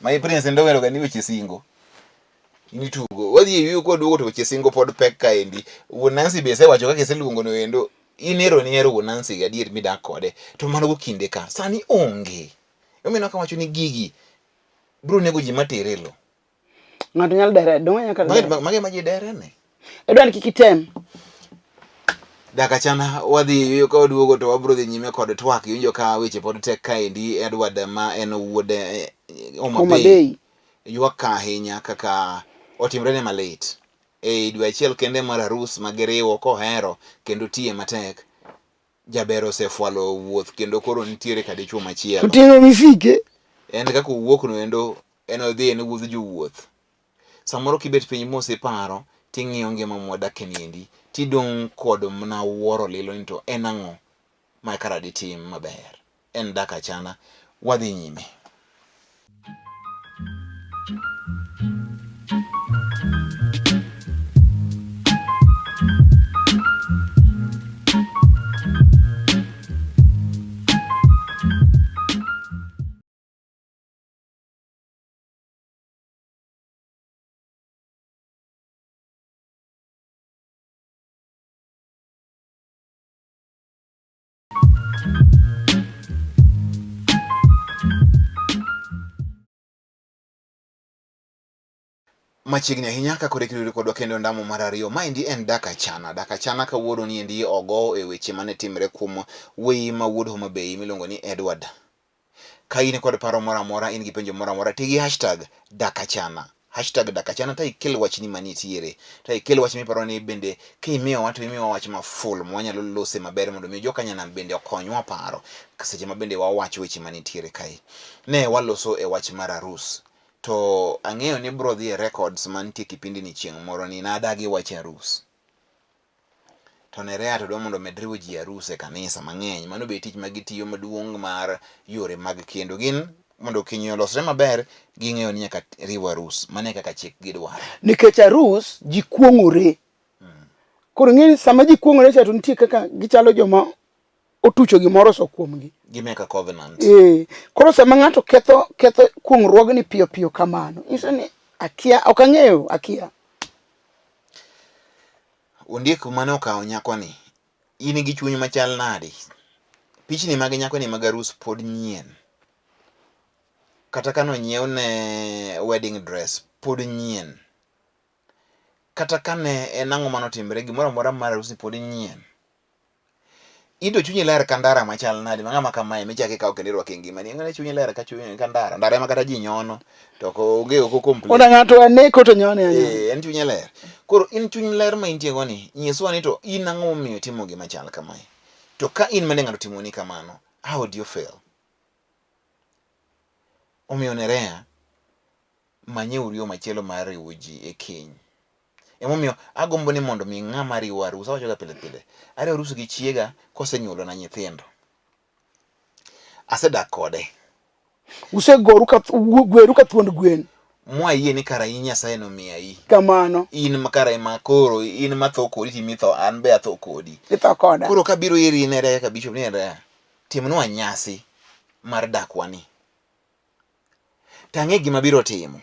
My prince ndo wero ga ni weche singo. In itugo. Wadhi e yueyo kwaduogo to weche singo pod pek kaendi. Wuon Nancy be isewacho kaka iseluongo no endo. In ero ni hero wuon Nancy gadier midak kode. To mano go kinde ka. Sani onge. Omiyo kawacho ni gigi biro nego ji matere e lo. Ng'ato nyalo dere, donge nyaka dere. Mage ma ji dere ne. Edward kik item. Daka chana wadhi yueyo ka waduogo to wabiro dhi nyime kod twak. Iwinjo ka weche pod tek kaendi. Edward ma en wuod Homa Bay ywak ka ahinya kaka otimre ne malit. E dwe achiel kende mar arus ma giriwo kohero kendo tiye matek. Jaber osefwalo wuoth kendo koro nitiere ka dichuo machielo. Oting'o misike. En kaka owuok no endo en odhi en wuodh jowuoth. Samoro kibet piny mos iparo ting'iyo ngima mwadake niendi tidong' kod mna wuoro lilo ni to en ang'o ma kara ditim maber. En dak achana wadhi nyime. Machiegni ahinya ka koro ikiduri kodwa kendo ndamo mar ariyo. Maendi en Dak Achana. Dak Achana kawuono ni endi ogo e weche mane timre kuom wuoyi ma wuod Homa Bay miluongo ni Edward. Ka in kod paro moro amora, in gi penjo moro amora, ti gi hashtag Dakachana. Hashtag Dakachana ta ikel wachni manitiere. Ta ikel wach miparo ni bende kimiyowa to imiyowa wach ma full ma wanyalo lose maber mondo mi jokanyanam bende okonywa paro seche ma bende wawacho weche manitiere kae. Ne waloso e wach mar arus. To ang'eyo ni bro dhi e records mantie kipindi ni chieng' moro ni nadagi wach arus. To Nerea to dwa mondo omed riwo ji e arus e kanisa mang'eny. Mano be tich ma gitiyo maduong' mar yore mag kendo. Gin mondo keny olosre maber, ging'eyo ni nyaka riw arus. Mano e kaka chik gidwaro. Nikech arus ji kuong'ore. Koro ing'e ni sama ji kuong'ore cha to nitie kaka gichalo joma otucho gimoro oso kuomgi. Gimake a covenant. Eh, koro sama ng'ato ketho ketho kuong'ruogni piyo piyo kamano, nyiso ni akia, ok ang'eyo, akia. Ondiek mane okawo nyakoni, in gi chuny machal nade? Pichni mag nyakoni mag arus pod nyien. Kata ka nonyiewne wedding dress pod nyien. Kata ka ne en ang'o manotimre, gimoro amora mar arus ni pod nyien. In to chunyi ler ka ndara machal nade ma ng'ama kamae michako ikawo kendo irwako e ngimani. Ing'e ni chunyi ler ka chuny ka ndara. Ndara ema kata ji nyono to ok onge ok o-complain. Ona ng'ato aneko to nyone anyona. Eh, en chunye ler. Koro in chuny ler ma intie go ni, nyiswa ni to in ang'o momiyo itimo gima chal kamae? To ka in mane ng'ato otimoni kamano, how do you feel? Omiyo Nerea, manyeuru yo machielo mar riwo ji e keny. Emomiyo agombo ni mondo mi ng'ama riwo arus, awachoga pile pile, ariwo arus gi chiega kosenyuolona nyithindo. Asedak kode. Usegoru ka gweru ka thuond gwen. Mwayie ni kara in Nyasaye nomiya i. Kamano. In ma kara ema koro in matho kodi timitho an be atho kodi. Itho koda. Koro kabiro iri in ere kaka bishop ni ere timnwa nyasi mar dakwa ni. Tang'e gima biro timo.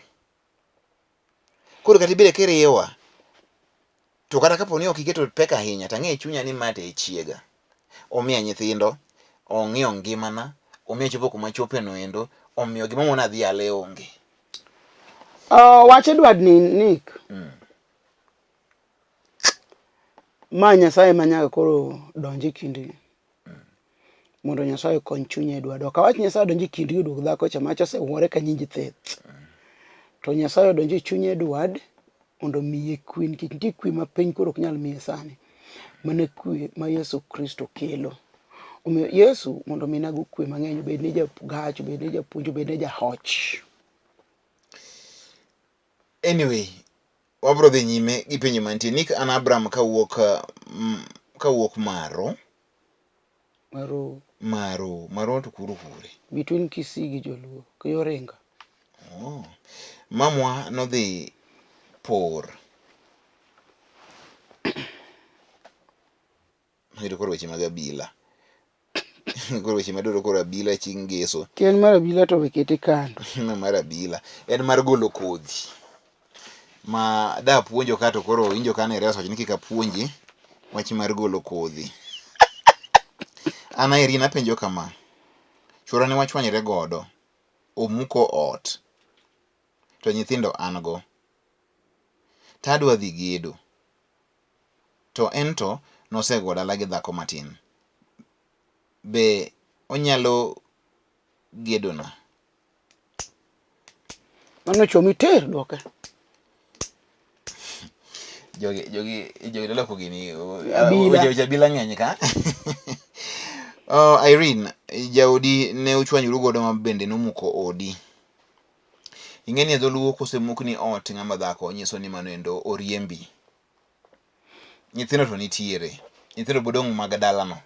Koro kata ibede kiriwa, to kata kapo ni ok iketo pek ahinya, to ang'e e chunya ni ma to e chiega. Omiya nyithindo, ong'iyo ngimana, omiyo achopo kuma achope no endo, omiyo gima mona dhi yale onge. Wach Edward ni Nick. Ma Nyasaye ma nyaka koro donj e kindgi. Mondo Nyasaye okony chuny Edward. Ok awach Nyasaye odonj e kindgi oduog dhako cha macha osewuore ka nyinji theth. To Nyasaye odonj e chuny Edward mondo omiye kwe nikech nitie kwe ma piny koro ok nyal miye sani. Mana kwe ma Yesu Kristo kelo. Omiyo Yesu mondo ominago kwe mang'eny obed ni jagach, obed ni japuonj, obed ni jahoch. Anyway, wabro dhi nyime gi penjo mantie. Nick an Abraham kawuok kawuok Maro. Maro. Maro, maro to kuro kure? Between Kisii gi Joluo, gi Oringa. Oh. Mamwa nodhi por. Mayudo koro weche mag abila. Koro weche madwaro koro abila chieng' ngeso. Ka en mar abila to we kete kando. No mar abila. En mar golo kodhi. Ma da puonjo ka to koro winjo ka ne wacho ni kik apuonji wach mar golo kodhi. An Irene apenjo kama. Chuora ne wachwanyre godo. Omuko ot. To nyithindo an go. To adwa dhi gedo. To ento nosego dala gi dhako matin. Be onyalo gedona? Mano chomi tir duoke. Jogi jogi jogi doloko gini. Abila. Weche abila ng'eny ka. Oh, Irene, jaodi ne uchwanyoru godo ma bende nomuko odi. Ing'e ni e dholuo kosemukni ot ng'ama dhako nyiso ni mano endo oriembi. Nyithindo to nitiere. Nyithindo bodong' mag dalano.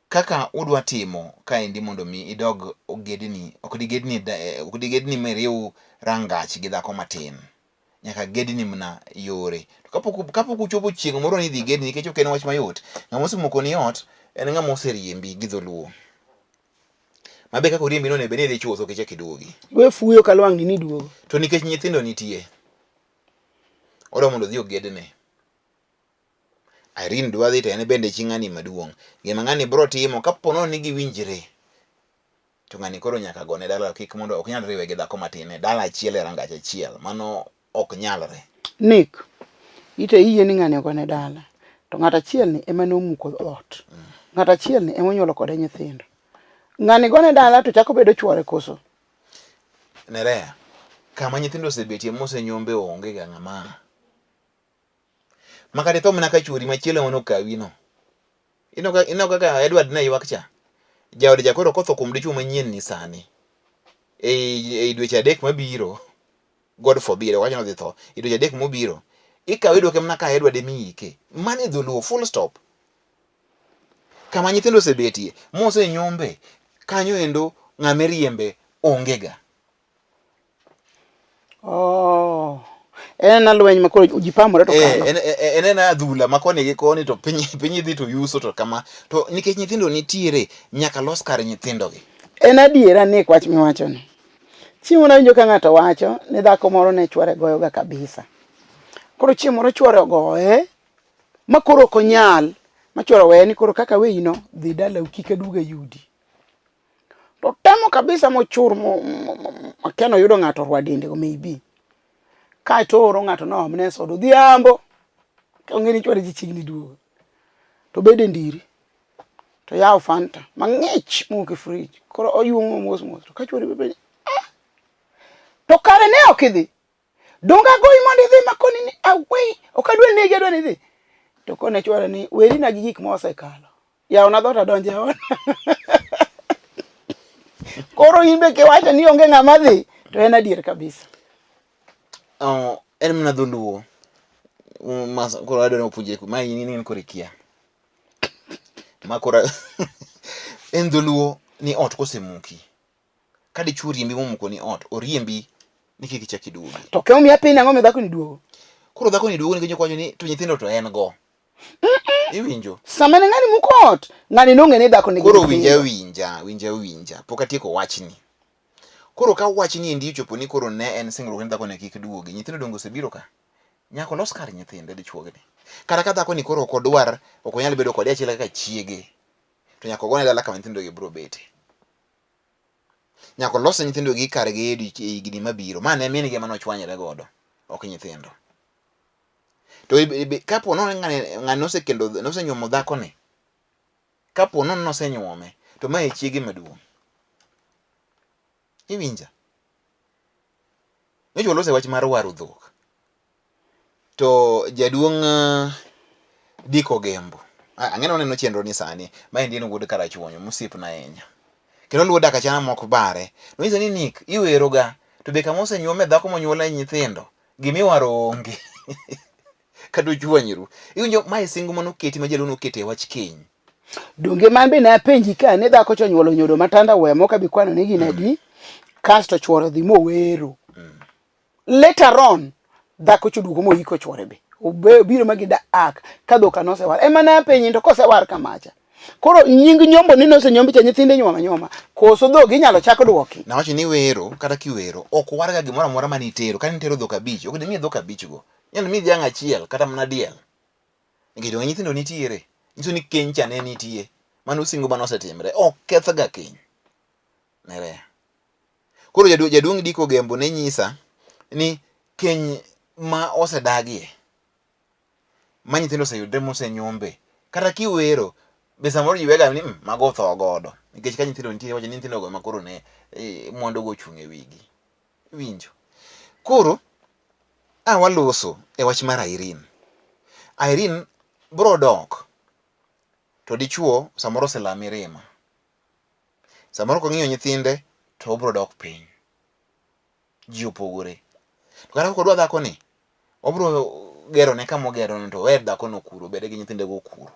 Kaka udwa timo kaendi mondo mi idog ogedni, ok digedni ok digedni miriw rangach gi dhako matin. Nyaka gedni mna yore. To kapok kapok uchopo chieng' moro ni idhi gedni nikech ok en wach mayot. Ng'ama osemoko ni ot en ng'ama oseriembi gi dholuo. Mabe kaka oriembi no onego bed ni idhi chutho kichak iduogi. We fuyo ka lwang'ni ni duogo. To nikech nyithindo nitie, odwa mondo odhi ogedne. Irene dwa dhi to en bende chi ng'ani maduong'. Gima ng'ani bro timo kapo nono ni giwinjre, to ng'ani koro nyaka gone dala kik mondo ok nyal riwe gi dhako matin e dala achiel e rangach achiel. Mano ok nyalre. Nick, ite iyie ni ng'ani ogone dala. To ng'at achiel ni ema nomuko ot. Ng'at achiel ni ema onyuolo kode nyithindo. Ng'ani gone dala to chako bedo chuore koso? Nerea, kama nyithindo osebetie mosenyombe onge ga ng'ama ma kata itho mana ka chuori machielo mane okawi no. Ineno kaka Edward ne ywak cha. Jaode cha koro kotho kuom dichuo manyien ni sani. Ei dweche adek mabiro, God forbid, owacho ni odhi tho. E dweche adek mobiro, ikawe idwoke mana ka Edward ema iike. Mano e dholuo, full stop. Kama nyithindo osebetie, mosenyombe, kanyo endo ng'ama iriembe onge ga. Oh. En ena lweny ma koro ji pamore to eh, kalo. En en ena adhula ma koni gi koni to piny piny idhi to yuso to kama to nikech nyithindo nitiere nyaka los kar nyithindo gi. En adiera ni wach miwacho ni. Chieng' moro awinjo ka ng'ato wacho ni dhako moro ne chwore goyoga kabisa. Koro chieng' moro chwore ogoye ma koro ok onyal ma chwore oweye ni koro kaka aweyi no dhi dalau kik aduog ayudi. To temo kabisa mochur akia noyudo ng'ato orwa dende go maybe. Kaeto ooro ng'ato noomne soda odhiambo ka ong'e ni chwore ji chiegni duogo. To obedo e ndiri to yawo fanta mang'ich mowuok e fridge koro oyuomo mos mos to ka chwore be penje ah, to kare ne ok idhi donge agoyi mondo idhi makoni ni away ok adwa negi adwa ni idhi to kone chwore ni werina gi gik mosekalo yawna dhoot adonj e ot koro in be kiwacho ni onge ng'ama dhi to en adier kabisa. Oh, en mana dholuo ma koro adwa ni opuonjre ma in in koro ikia ma koro en dholuo ni ot kosemuki ka dichuo riembi momuko ni ot oriembi ni kik ichak iduogi to ke omiya piny ang'o mi dhako ni duogo koro dhako ni duogo nikech okwacho ni to nyithindo to en go iwinjo sama ne ng'ani muko ot ng'ani nong'e ni dhako nigi koro winja winja winja winja pok atieko wachni koro ka wachni endi ochopo ni koro ne en singruok ni dhako ne kik duogi nyithindo donge osebiro ka nyaka olos kar nyithinde dichuogni kata ka dhako ni koro ok odwar ok onyal bedo kode achiel kaka chiege to nyaka ogone dala kama nyithindo gi biro bete nyaka olos ne nyithindo gi kargi e higni mabiro ma ne min gi ema nochwanyre godo ok nyithindo to kapo nono ng'ani nosekendo nosenyuomo dhakoni kapo nono nosenyuome to mae e chiege maduong' iwinja nyocha walose wach mar waro dhok to jaduong' eh, Dick Ogembo ang'e ni oneno chenro ni sani maendi en wuod Karachuonyo mosiepna ahinya kendo oluwo dak achana mok bare nonyisa ni Nick iweroga to be kama osenyuome dhako monyuole nyithindo gimiwaro onge kata uchwanyru iwinjo mae singo manoketi ma jaluo noketo e wach keny. Donge man be ne apenji ka ni dhako cha onyuolo nyodo matanda we mok abi kwano ni gin adi kasto chuore odhi mowero. Later on dhako cha oduogo moyiko chuore be. Obiro ma gidak ka dhok nosewar. Ema ne apenji to kosewar kamacha. Koro nying nyombo ni nosenyombi cha nyithinde inyuomo anyuoma. Koso dhok inyalo chak duoki. Nawacho ni wero kata kiwero ok warga gimoro amora mane itero. Kane itero dhok abich ok dimiyi dhok abich go. Inyalo miyi dhiang' achiel kata mana diel. Nikech donge nyithindo nitiere. Nyiso ni keny cha ne nitie. Mano singo mane osetimre. Ok kethga keny. Nerea. Koro jaduong' Diko Gembo ne nyisa ni keny ma osedagie ma nyithindo oseyudre mosenyombe kata kiwero be samoro ji wega ni mago otho godo nikech ka nyithindo nitie iwacho ni nyithindo go ema koro ne mwandu go ochung' e wigi. Iwinjo? Koro a waloso e wach mar Irene. Irene bro dok to dichuo samoro osela mirima. Samoro kong'iyo nyithinde to obro dok piny. Ji opogore. To kata kok odwa dhako ni, obro gerone kama ogerono to oher dhakono kuro, obed gi nyithinde go kuro.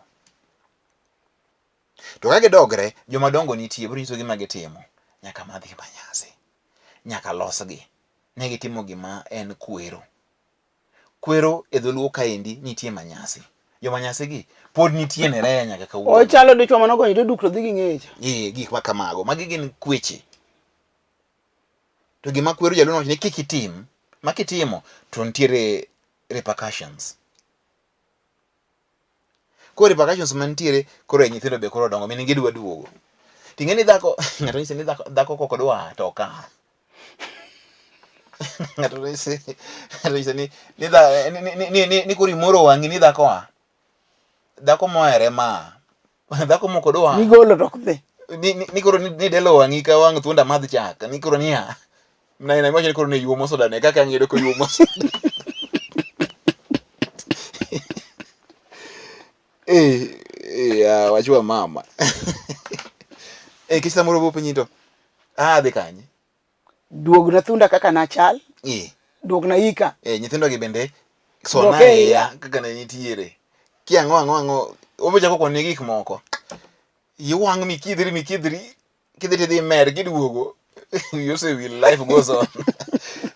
To ka gidogre, joma dongo nitie, biro nyisogi gima gitimo. Nyaka madhgi manyasi. Nyaka losgi. Ne gitimo gima en kwero. Kwero e dholuo kaendi nitie manyasi. Jomanyasi gi pod nitie Nerea nyaka kawuono. Ochalo dichwo mane ogonyore duk to dhi gi ng'eye cha. Ee, gik ma kamago. Magi gin kweche. To gima kwero jaluo nowacho ni kik itim, ma kitimo to nitiere repercussions. Koro repercussions mantiere koro e nyithindo be koro odongo min gidwa duogo. Ting'e ni dhako ng'ato nyise ni dhako, dhako kok odwa to ok a. Ng'ato nyise ng'ato nyise ni ni, dha, ni, ni, ni, ni, ni koro imoro wang'i ni dhako a. Dhako mohere ma. Dhako mok odwa. Migolo to ok dhi. Ni, ni, ni koro ni, ni delo wang'i ka wang' thuonda madh chak. Ni koro niya. Na ina iwacho ni koro ne yuomo soda ne kaka ang'eyo ko yuomo soda. Eh, eh, wachwa mama. Eh, kech samoro bo penyi to. Ah, dhi kanye? Duogna thunda kaka nachal. Eh. Duogna ika. Eh, nyithindo gi bende sona iya kaka ne nitiere. Ki ang'o ang'o ang'o, obo chako koni gik moko. Iwang' mikidhri mikidhri kidhi tidhi imer kiduogo wiyi osewil life goes on.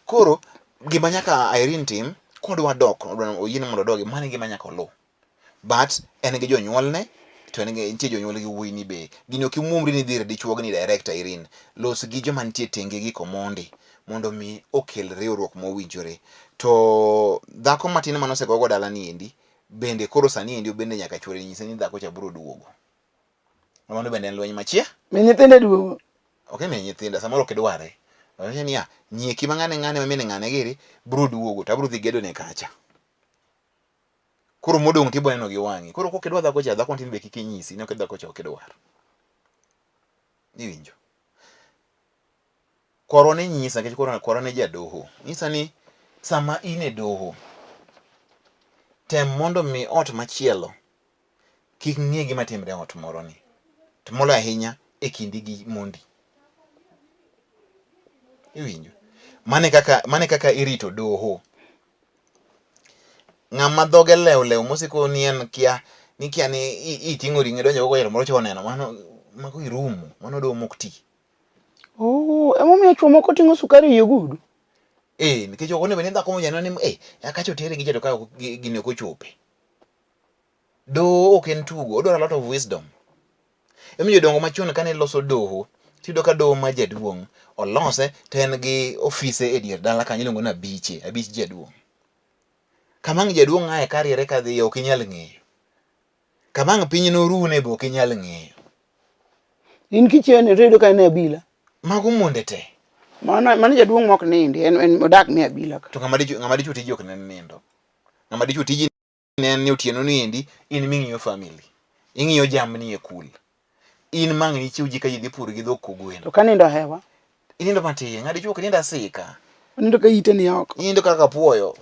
Koro gima nyaka Irene tim kodwa dok oyiene mondo odogi mano e gima nyaka oluw. But en gi jonyuolne to en gi nitie jonyuol gi wuoyi ni be gini ok imuomri ni idhi ir dichuo ni direct Irene. Los gi joma nitie tenge gi komondi mondo mi okel riwruok mowinjore. To dhako matin mane osegogo dala ni endi bende koro sani endi bende nyaka chuore nyise ni dhako cha biro duogo. Mano bende en lweny machie. Mi nyithinde duogo. Ok ni nyithinda samoro ok idware. Wacho niya, nyieki ma ng'ane ng'ane ma min ng'ane giri biro duogo to abiro dhi gedo ne kacha. Koro modong' to ibo neno gi wang'i. Koro kok idwa dhako cha, dhako matin be kik inyisi ni ok idwa dhako cha ok idwar. Iwinjo? Kwarwa ne nyisa nikech kwarwa kwarwa ne jadoho. Nyisa ni sama in e doho, tem mondo mi ot machielo kik ng'e gima timre e ot moro ni. To moloyo ahinya e kindi gi mondi. Iwinjo? Mane kaka mane kaka irito doho. Ng'ama dhoge lew lew mosiko ni en kia ni kia ni iting'o ring'o idonjo go moro cha oneno mano mago irumo mano doho mok ti. Oh, emomiyo chwo moko ting'o sukari e ogudu. Eh, nikech ok onego bed ni dhako mojaneno ni eh kacha otere gi cha to ka gini ok ochope. Doho ok en tugo, odwaro a lot of wisdom. Emomiyo jodongo machon kane loso doho, tiyudo ka doho ma jaduong' olose to en gi ofise e dier dala kanyo iluongo ni abiche, abich jaduong'. Kama ang' jaduong' aye kariere kadhiye ok inyal ng'eyo. Kama ang' piny norune be ok inyal ng'eyo. In kichiewo to iyudo ka en e abila. Mago monde te. Mano mano jaduong' mok nindi, en odak mi abila ka. To ng'ama dichuo ng'ama dichuo tiji ok ne nindo. Ng'ama dichuo tiji ne en ni otieno ni endi in ming'iyo family. Ing'iyo jamni e kul. In mang' nichiw ji ka ji dhi pur gi dhok kogwen. To ka nindo hewa. Inindo matin, ng'ama dichuo ok nind asika. Onindo ka ite ni oko. Inindo kaka apuoyo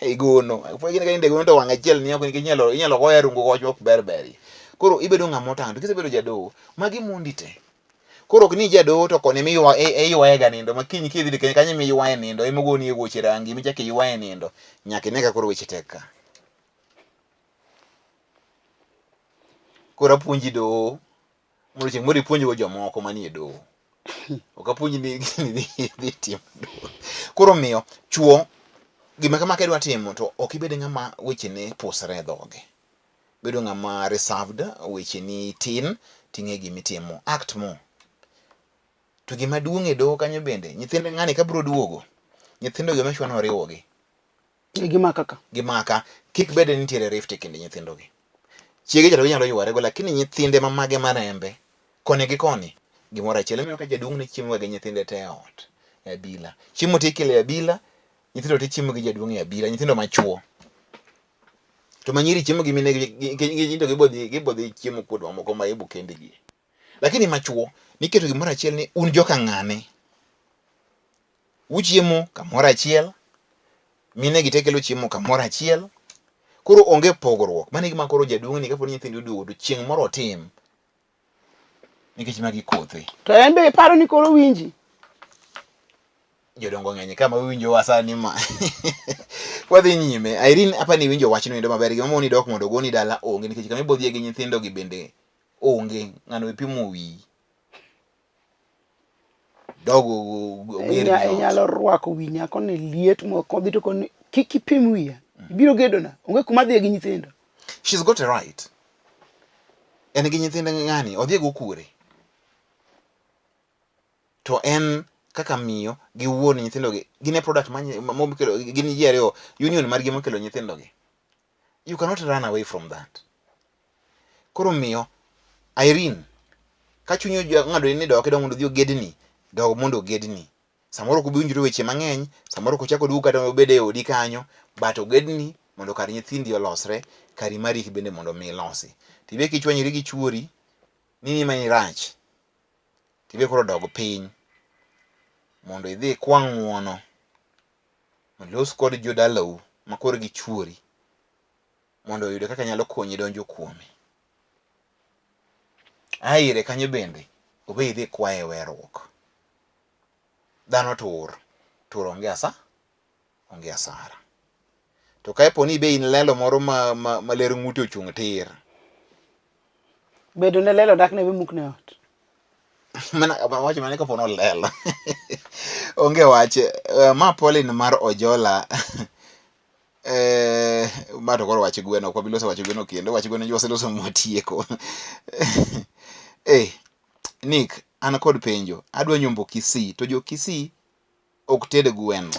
e gono. Apuoyo gin ka nindo e gono to wang' achiel ni oko nikech inyalo inyalo goye rungu koch ok ber berie. Koro ibedo ng'ama otang' to kisebedo jadoho, magi mondi te. Koro ok ni jadoho to koni miywa iywaye ga nindo ma kiny kidhi kanyo kanyo miywaye nindo ema ogoni e wuoche rangi michak iywaye nindo nyaka ine ka koro weche tek ka. Koro apuonji doho mondo chieng' moro ipuonjgo jomoko manie doho. Ok apuonji ni ni idhi tim doho. Koro omiyo chuo gima kama kidwa timo to ok ibed ng'ama wechene pusre e dhoge. Bedo ng'ama reserved, wecheni tin ting'e gima itimo. Act more. To gima duong' e doho kanyo bende, nyithind ng'ani ka biro duogo, nyithindo gi make sure ni oriwogi. Gimaka ka. Gimaka. Kik bed ni nitiere rift e kind nyithindogi. Chiege cha to ginyalo yware go, lakini nyithinde ma mage marembe, koni gi koni, gimoro achiel. Ineno ka jaduong' ne chiemo ga gi nyithinde te e ot, e abila. Chiemo te ikelo e abila, nyithindo te chiemo gi jaduong' e abila, nyithindo machuo. To ma nyiri chiemo gi mine gi, nyithindo gibo dhi chiemo kuond mamoko ma ibo kendgi. Lakini machuo, niketo gimoro achiel ni un joka ng'ane. Uchiemo kamoro achiel, mine gi te kelo chiemo kamoro achiel. Koro onge pogruok. Mano e gima koro jaduong' ni kapo ni nyithindi oduogo to chieng' moro otim. Nikech magi kothe. To en be iparo ni koro winji? Jodongo ng'eny ka ma winjowa sani ma. Wadhi nyime. Irene apa ni iwinjo wachno endo maber. Gima moni dok mondo ogoni dala onge nikech kama ibodhiye gi nyithindo gi bende onge. Ng'ano ipimo wiyi. Dog oger ni ot. Inyalo rwako wi nyako ni liet moko dhi to koni kik ipim wiya. Ibiro gedona. Onge kuma adhiye gi nyithindo. She's got a right. En gi nyithind ng'ani, odhi go kure? To en kaka miyo gi wuon nyithindo gi, gin e product ma mokelo, gin ji ariyo, union margi mokelo nyithindo gi. You cannot run away from that. Koro miyo Irene, ka chunyi ong'ado ni dok idog mondo odhi ogedni, dog mondo ogedni. Samoro ok ubi winjru weche mang'eny, samoro ok ochak oduog kata obed e odi kanyo, but ogedni mondo kar nyithindi olosre, kari mari bende mondo mi ilosi. Tibe kichwanyri gi chuori, ni ma irach, tibe koro dog piny mondo idhi ikwa ng'uono, olos kod jodalau ma koro gi chuori mondo oyud kaka nyalo konyi donjo kuome. A ire kanyo bende obe idhi ikwaye weruok. Dhano tur, tur onge asa, onge asara. To ka ipo ni be in lelo moro ma, ma, ma ler ng'ute ochung' tir. Bedo ne lelo dak ne be muk ne ot. Mana wacho mana kapo nolelo. Onge wach. Eh, ma Pauline mar Ojola. Eh, ma to koro wach gweno, ok wabi loso wach gweno kendo. Wach gweno waseloso mwatieko. Eh, Nick, an kod penjo. Adwa nyombo Kisii, to jo Kisii ok ted gweno.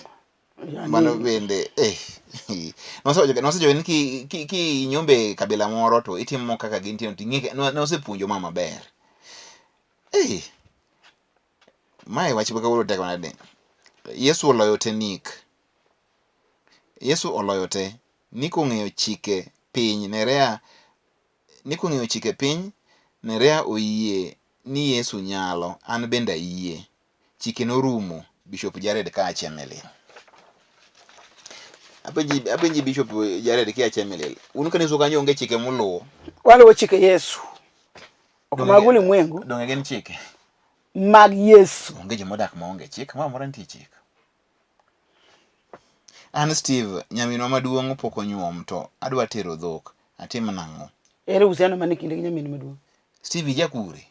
Mano bende eh nosewacho ni ki, ki, ki inyombe kabila moro to itimo kaka gintie to ing'e nosepuonjo ma maber. Eh, mae wach ma kawuono tek manade. Yesu oloyo te Nick. Yesu oloyo te. Nick ong'eyo chike piny Nerea Nick ong'eyo chike piny Nerea oyie ni Yesu nyalo an bende ayie. Chike norumo Bishop Jared ka Chemelil. Apenji apenji Bishop Jared kia Chemelil. Un kanisa kanyo onge chike muluwo. Waluwo chike Yesu. Ok mag ulimwengu. Donge gin chike? Mag Yesu. Onge joma odak maonge chik, moro amora nitie chik. An Steve, nyaminwa maduong' pok onyuom to adwa tero dhok. Atim nang'o? Ere uhusiano mane kinde gi nyaminu maduong'? Steve ija kure?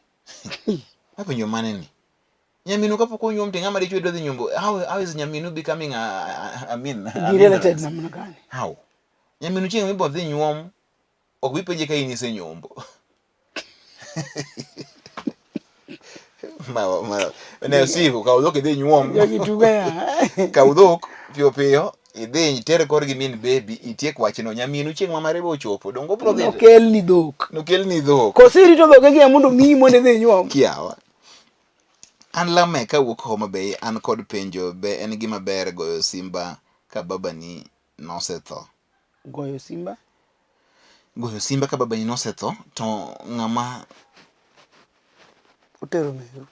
Apenjo mane ni? Nyaminu kapok onyuom to ng'ama dichwo idwa dhi nyombo. How is nyaminu becoming a mean? Gi related namna gani? How? Nyaminu chieng' mibo dhi nyuom ok bi penje ka in isenyombo. Ma ma ne Steve kaw dhok idhi nyuom. Jogi tugo ya. Kaw dhok piyo piyo idhi iter korgi min baby itiek wachno. Nyaminu chieng' ma mare be ochopo donge obro dhi. Nokelni dhok. Nokelni dhok. Koso irito dhoge gi mondo miyi mondo idhi inyuom. Kiawa. An Lameck kawuok Homa Bay an kod penjo be en gima ber goyo simba ka babani nosetho? Goyo simba? Goyo simba ka babani nosetho to ng'ama otero meru.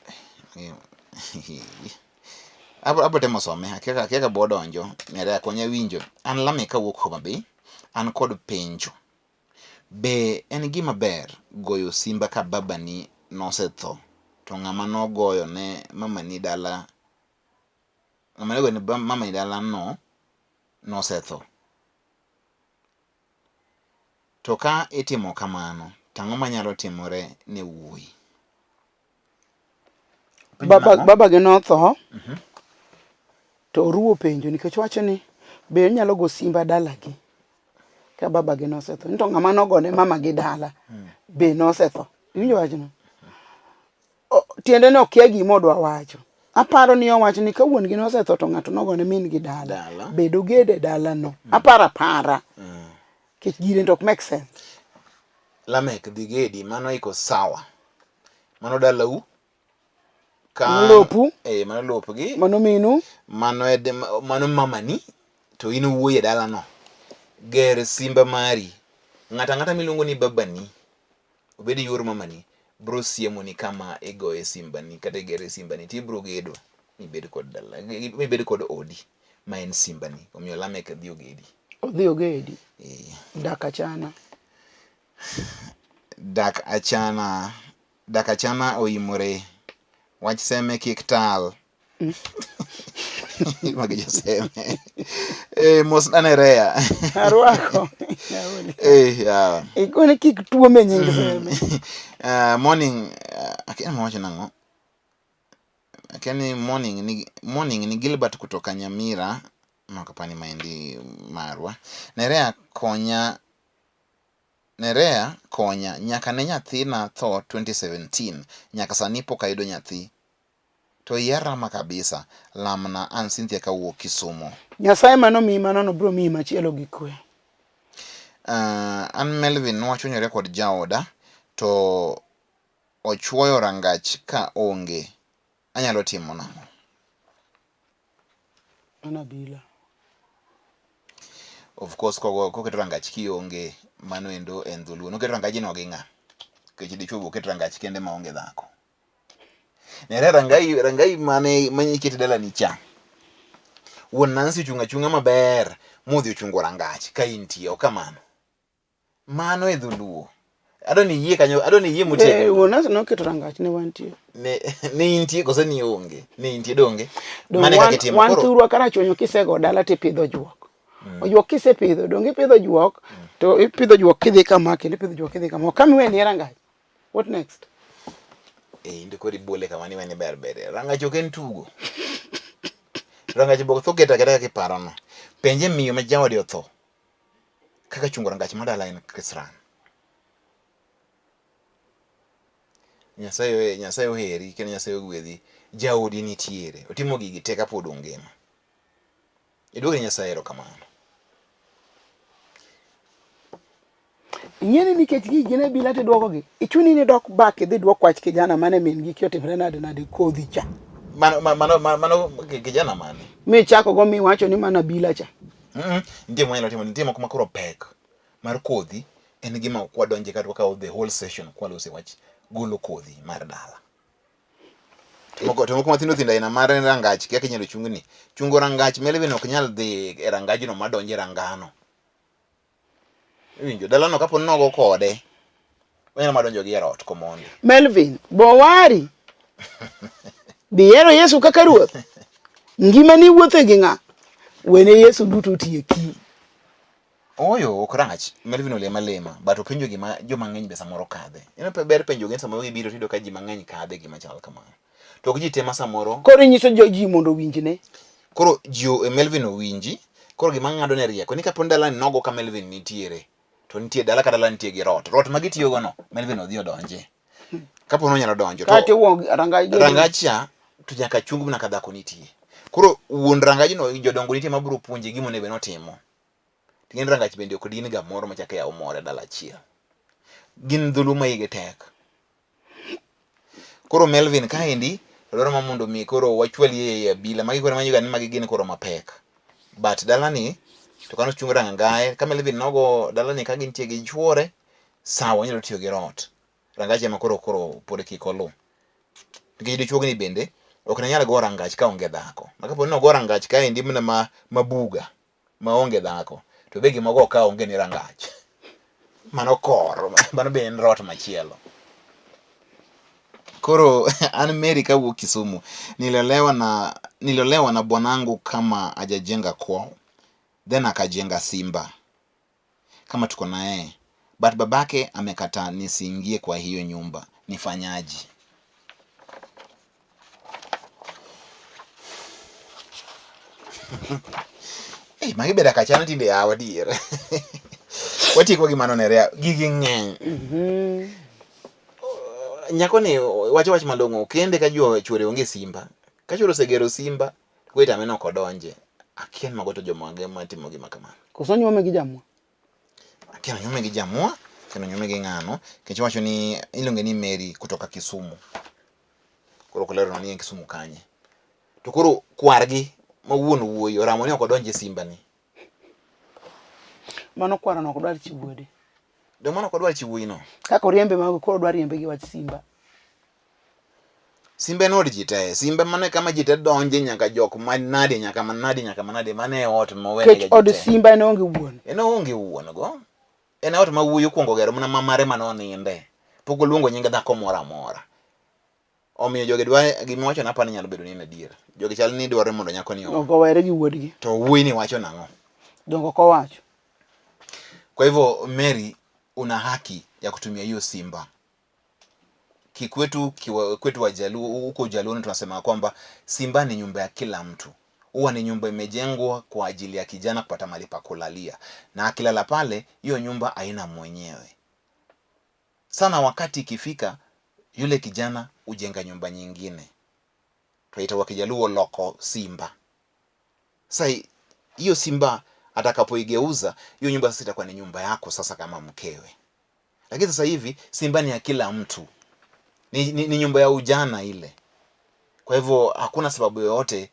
Abo temo some akia ka bo donjo nyare akonya winjo. An Lameck kawuok Homa Bay an kod penjo. Be en gima ber goyo simba ka babani nosetho to ng'ama nogoyo ne mamani dala ng'ama nogoyo ne mamani dala no nosetho? To ka itimo kamano To ang'o manyalo timore ne wuoyi? Baba, baba gi notho. To oruwo penjo nikech wacho ni be onyalo go simba dalagi ka baba gi nosetho. Ni to ng'ama nogone mama gi dala be nosetho. Iwinjo wachno? Tiende ni okia gima odwa wacho. Aparo ni owacho ni ka wuon gi nosetho to ng'ato nogone min gi dala. Dala. Be doged e dalano. Aparo apara. Nikech gire to ok make sense. Lamek dhi gedi mano iko sawa. Mano dalau. Ka Mano lopu. Eh, mano lopgi. Mano minu. Mano ed, mano mamani to in wuoyi e dalano. Ger simba mari. Ng'ato ang'ata miluongo ni babani obed yor mamani bro siemoni kama igoye simbani kata igere simbani to ibro gedo mibed kod dala mibed kod odi ma en simbani. Omiyo Lamek dhi ogedi. Odhi ogedi. Eh. Dak achana. Dak achana. Dak achana oimore. Wach seme kik tal. Magi joseme. Eh, mos nane Rea. Arwako. Eh, yeah. Ikone kik tuome nying seme. Morning, akia mawacho nang'o? Akia ni morning ni Gilbert kutoka Nyamira. No kapani maendi marwa. Nerea konya Nerea konya nyaka ne nyathina tho 2017 nyaka sani pok ayudo nyathi to iya rama kabisa lamna an Cynthia kawuok Kisumu. Nyasaye mano miyi mano no biro miyi machielo gi kwe. An Melvin nwachwanyore kod jaoda to ochuoyo rangach ka onge anyalo timo nang'o? Mano abila. Of course koketo rangach kionge mano endo en dholuo. Noketo rangajno gi ng'a? Nikech dichuo be oket rangach kende maonge dhako. Nere rangai rangai mane mane ikete dalani cha. Wuon Nancy ochung' achung'a maber modhi ochungo rangach ka intie ok kamano. Mano e dholuo. Adwa ni iyie kanyo, adwa ni iyie motegno. Eh, wuon Nancy noketo rangach ne wantie. Ne ne intie koso ni onge? Ne intie donge? Dong Mano e kaka wan, itimo. wan Koro thurwa karachuonyo kisego dala tipidho juok. Ojuok kisepidho, donge ipidho juok, to ipidho juok kidhi kama kendo ipidho juok kidhi kama. Kama iwe nie rangach. What next? Eh, into koro ibole kama ni weni ber ber. Rangach ok en tugo. Rangach bok tho keto aketa kaka iparono. Penje miyo ma jaode otho. Kaka chungo rangach ma dala en kisran. Nyasaye Nyasaye oheri kendo Nyasaye ogwedhi. Jaodi nitiere. Otimo gigi te kapod ongima. Iduogne Nyasaye erokamano. Ing'e ni nikech gigi gin e bila tidwokogi. Ichuni ni dok back idhi dwok wach kijana mane min gi kia otimre nade nade kodhi cha. Mano mano mano kijana mane? Michako go miwacho ni mana bila cha. Nitie mwanyalo timo, nitie moko ma koro pek mar kodhi en gima ok wadonje kata wakawo the whole session kwalose wach golo kodhi mar dala. Moko to moko mathindo thindo aina mar rangach kaka inyalo chungni. Chungo rangach Melvin ok nyal dhi e rangajno madonj e rangano. Iwinjo dalano kapo ni nogo kode onyalo madonjo gi e rot komondi. Melvin, bowari. Bihero Yesu kaka ruoth. Ngimani wuothe gi ng'a? Wene Yesu duto tieki. Ooyo ok rach, Melvin olema lema, but openjo gima joma ng'eny be samoro kadhe. Ineno pe ber penjo gi samoro gibiro tiyudo ka ji mang'eny kadhe gima chal kamano. To ok ji te ma samoro Koro inyiso jo ji mondo owinjne. Koro ji Melvin owinji, koro gima ng'ado ne rieko ni kapo ni dalani nogo ka Melvin nitiere, to nitie dala ka dala nitie gi rot. Rot ma gitiyo go no, Melvin odhi odonje. Kapo ni onyalo donjo. Kaeto iwuok rangaj rangaj cha to nyaka chung mana ka dhako nitie. Koro wuon rangajno jodongo nitie mabiro puonje gima onego bed ni otimo. Ting'eni rangach bende ok din ga moro machak yaw moro e dala achiel. Gin dholuo ma igi tek. Koro Melvin kaendi dwaro ma mondo mi koro wachwali e abila magi koro manyiga ni magi gin koro mapek. But dalani to kano chung rangaye ka Melvin nogo dalani ka gintie gi chuore sawa onyalo tiyo gi rot. Rangach ema koro koro pod kik oluw. Nikech dichuogni bende ok ne nyal go rangach ka onge dhako. Ma kapo ni ogo rangach kaendi mana ma mabuga maonge dhako to be gima ogo ka onge ni rangach. Mano kor, mano be en rot machielo. Koro an Mary kawuok Kisumu, niliolewa na bwanangu kama hajajenga kwao, then akajenga Simba kama tuko naye. But babake amekataa nisiingie kwa hiyo nyumba. Nifanyaje? Hey, magi ber akachana tinde yawa dier. Watieko gi mano nerea. Gigi ng'eny. Nyako ni wacho wach malong'o kende ka juo chuore onge simba. Ka chuore osegero simba, kwe tame no ok odonje. Akia ni mago to jomage matimo gima kamano. Koso nyuome gi jamwa? Akia ni onyuome gi jamwa, kendo onyuome gi ng'ano. Nikech owacho ni iluonge ni Mary kutoka Kisumu. Koro ok olero ni en Kisumu kanye. To koro kwargi ma wuon wuoyi oramo ni ok odonj e simba ni. Mano kwarano ok dwar chi wuode. Donge mano ok odwar chi wuoyi no? Kaka oriembe mago koro odwa riembe gi wach simba. Simba en od ji te. Simba mano e kama ji te donje nyaka jok manade nyaka manade nyaka manade mano e ot mowene ga ji od simba en onge wuon. En onge wuon go. En ot ma wuoyi okwongo gero mana ma mare mane oninde. Pok oluongo nying dhako moro amora. Omiyo jogi dwa gima iwacho no apani nyalo bedo ni en adier. Jogi chal ni dwaro mondo nyako ni oa. Owere gi wuodgi. To wuoyi ni wacho nang'o? Donge ok owacho. Kwa hivyo Mary, una haki ya kutumia hiyo simba. Kikwetu kiwa, kwetu Wajaluo huko Ujaluoni tunasema kwamba simba ni nyumba ya kila mtu. Huwa ni nyumba imejengwa kwa ajili ya kijana kupata mahali pa kulalia, na akilala pale, hiyo nyumba haina mwenyewe. Sana wakati ikifika, yule kijana hujenga nyumba nyingine, tunaita kwa Kijaluo loko simba. Sasa hiyo simba atakapoigeuza hiyo nyumba sasa itakuwa ni nyumba yako sasa kama mkewe. Lakini sasa hivi simba ni ya kila mtu, ni nyumba ya ujana ile. Kwa hivyo hakuna sababu yoyote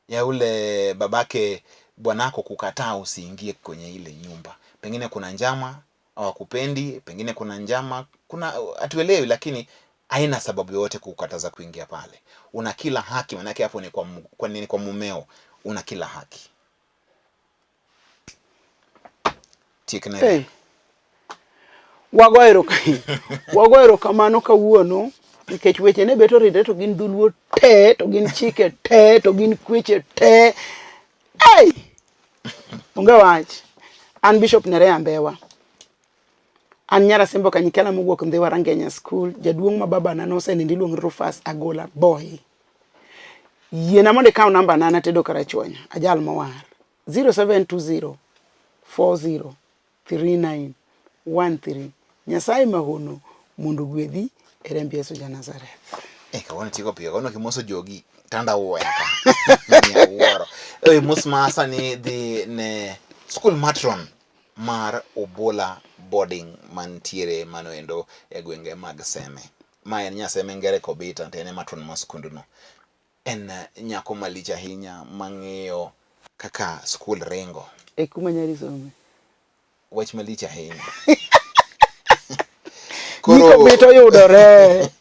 ya ule babake bwanako kukataa usiingie kwenye ile nyumba. Pengine kuna njama hawakupendi, pengine kuna njama, kuna hatuelewi, lakini haina sababu yoyote kukataza kuingia pale. Una kila haki, manake hapo ni kwa nini, kwa mumeo, una kila haki. Tiekne. Hey. Wago erokamano kawuono nikech weche ne bet oridre to gin dholuo te to gin chike te to gin kweche te. Hey! Onge wach. An Bishop Nerea Mbewa. An nyar Asembo Kanyikela mowuok Ndhiwa Rangenya School, jaduong' ma babana nosenindo iluongo ni Rufus Agola Boy. Yiena mondo ikaw namba na natedo Karachuonyo, ajal mowar. 0720 40 39 13. Nyasaye mahono mondo ogwedhi e remb Yesu ja Nazareth. Eh, kawuono tieko piyo, kawuono kimoso jogi tanda wuoya ka. Wuoro. Eh, mos ma sani dhi ne school matron mar Obola boarding mantiere mano endo e gwenge mag Seme. Ma en Nyaseme Ngere Kobita to en e matron mar skundno. En nyako malich ahinya mang'eyo kaka skul ringo. E kuma nyari some. Wach malich ahinya. Koro bito yudore.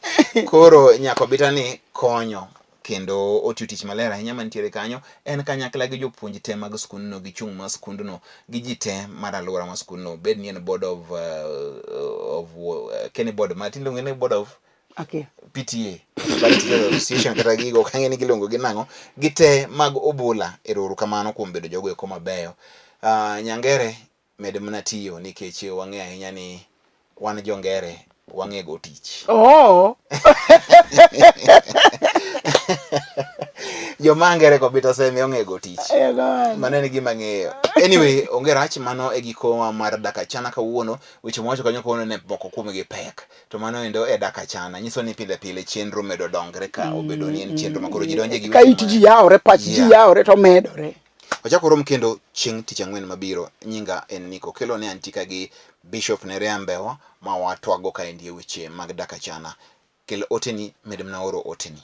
Koro nyako bita ni konyo kendo otiyo tich maler ahinya mantiere kanyo en kanyakla gi jopuonj te mag skundno gi chung' mar skundno gi ji te mar alwora mar skundno bed ni en board of Kenny board ma tinde ni board of Okay. PTA Parent Teacher Association kata gigo ok ang'e ni giluongo gi nang'o gi te mag Obola ero uru kamano kuom bedo jogo eko mabeyo. Nyangere med mana tiyo nikech wang'eyo ahinya ni wan jongere wang'e go tich. Oh. Joma ngere kobita seme ong'e go tich. Mano en gima ng'eyo. Anyway, onge rach mano e giko mar dak achana kawuono. Weche mwawacho kanyo kawuono ne moko kuomgi pek. To mano endo e dak achana. Nyiso ni pile pile chenro medo dongre ka obedo ni en chenro ma koro ji donje gi Ka it ji yawore, pach ji yawore to medore. Wachak warom kendo chieng' tich ang'wen mabiro. Nyinga en Nico Okello ne antie ka gi Bishop Nerea Mbewa ma watwago kaendi e weche mag dak achana. Kel oteni, med mana oro oteni.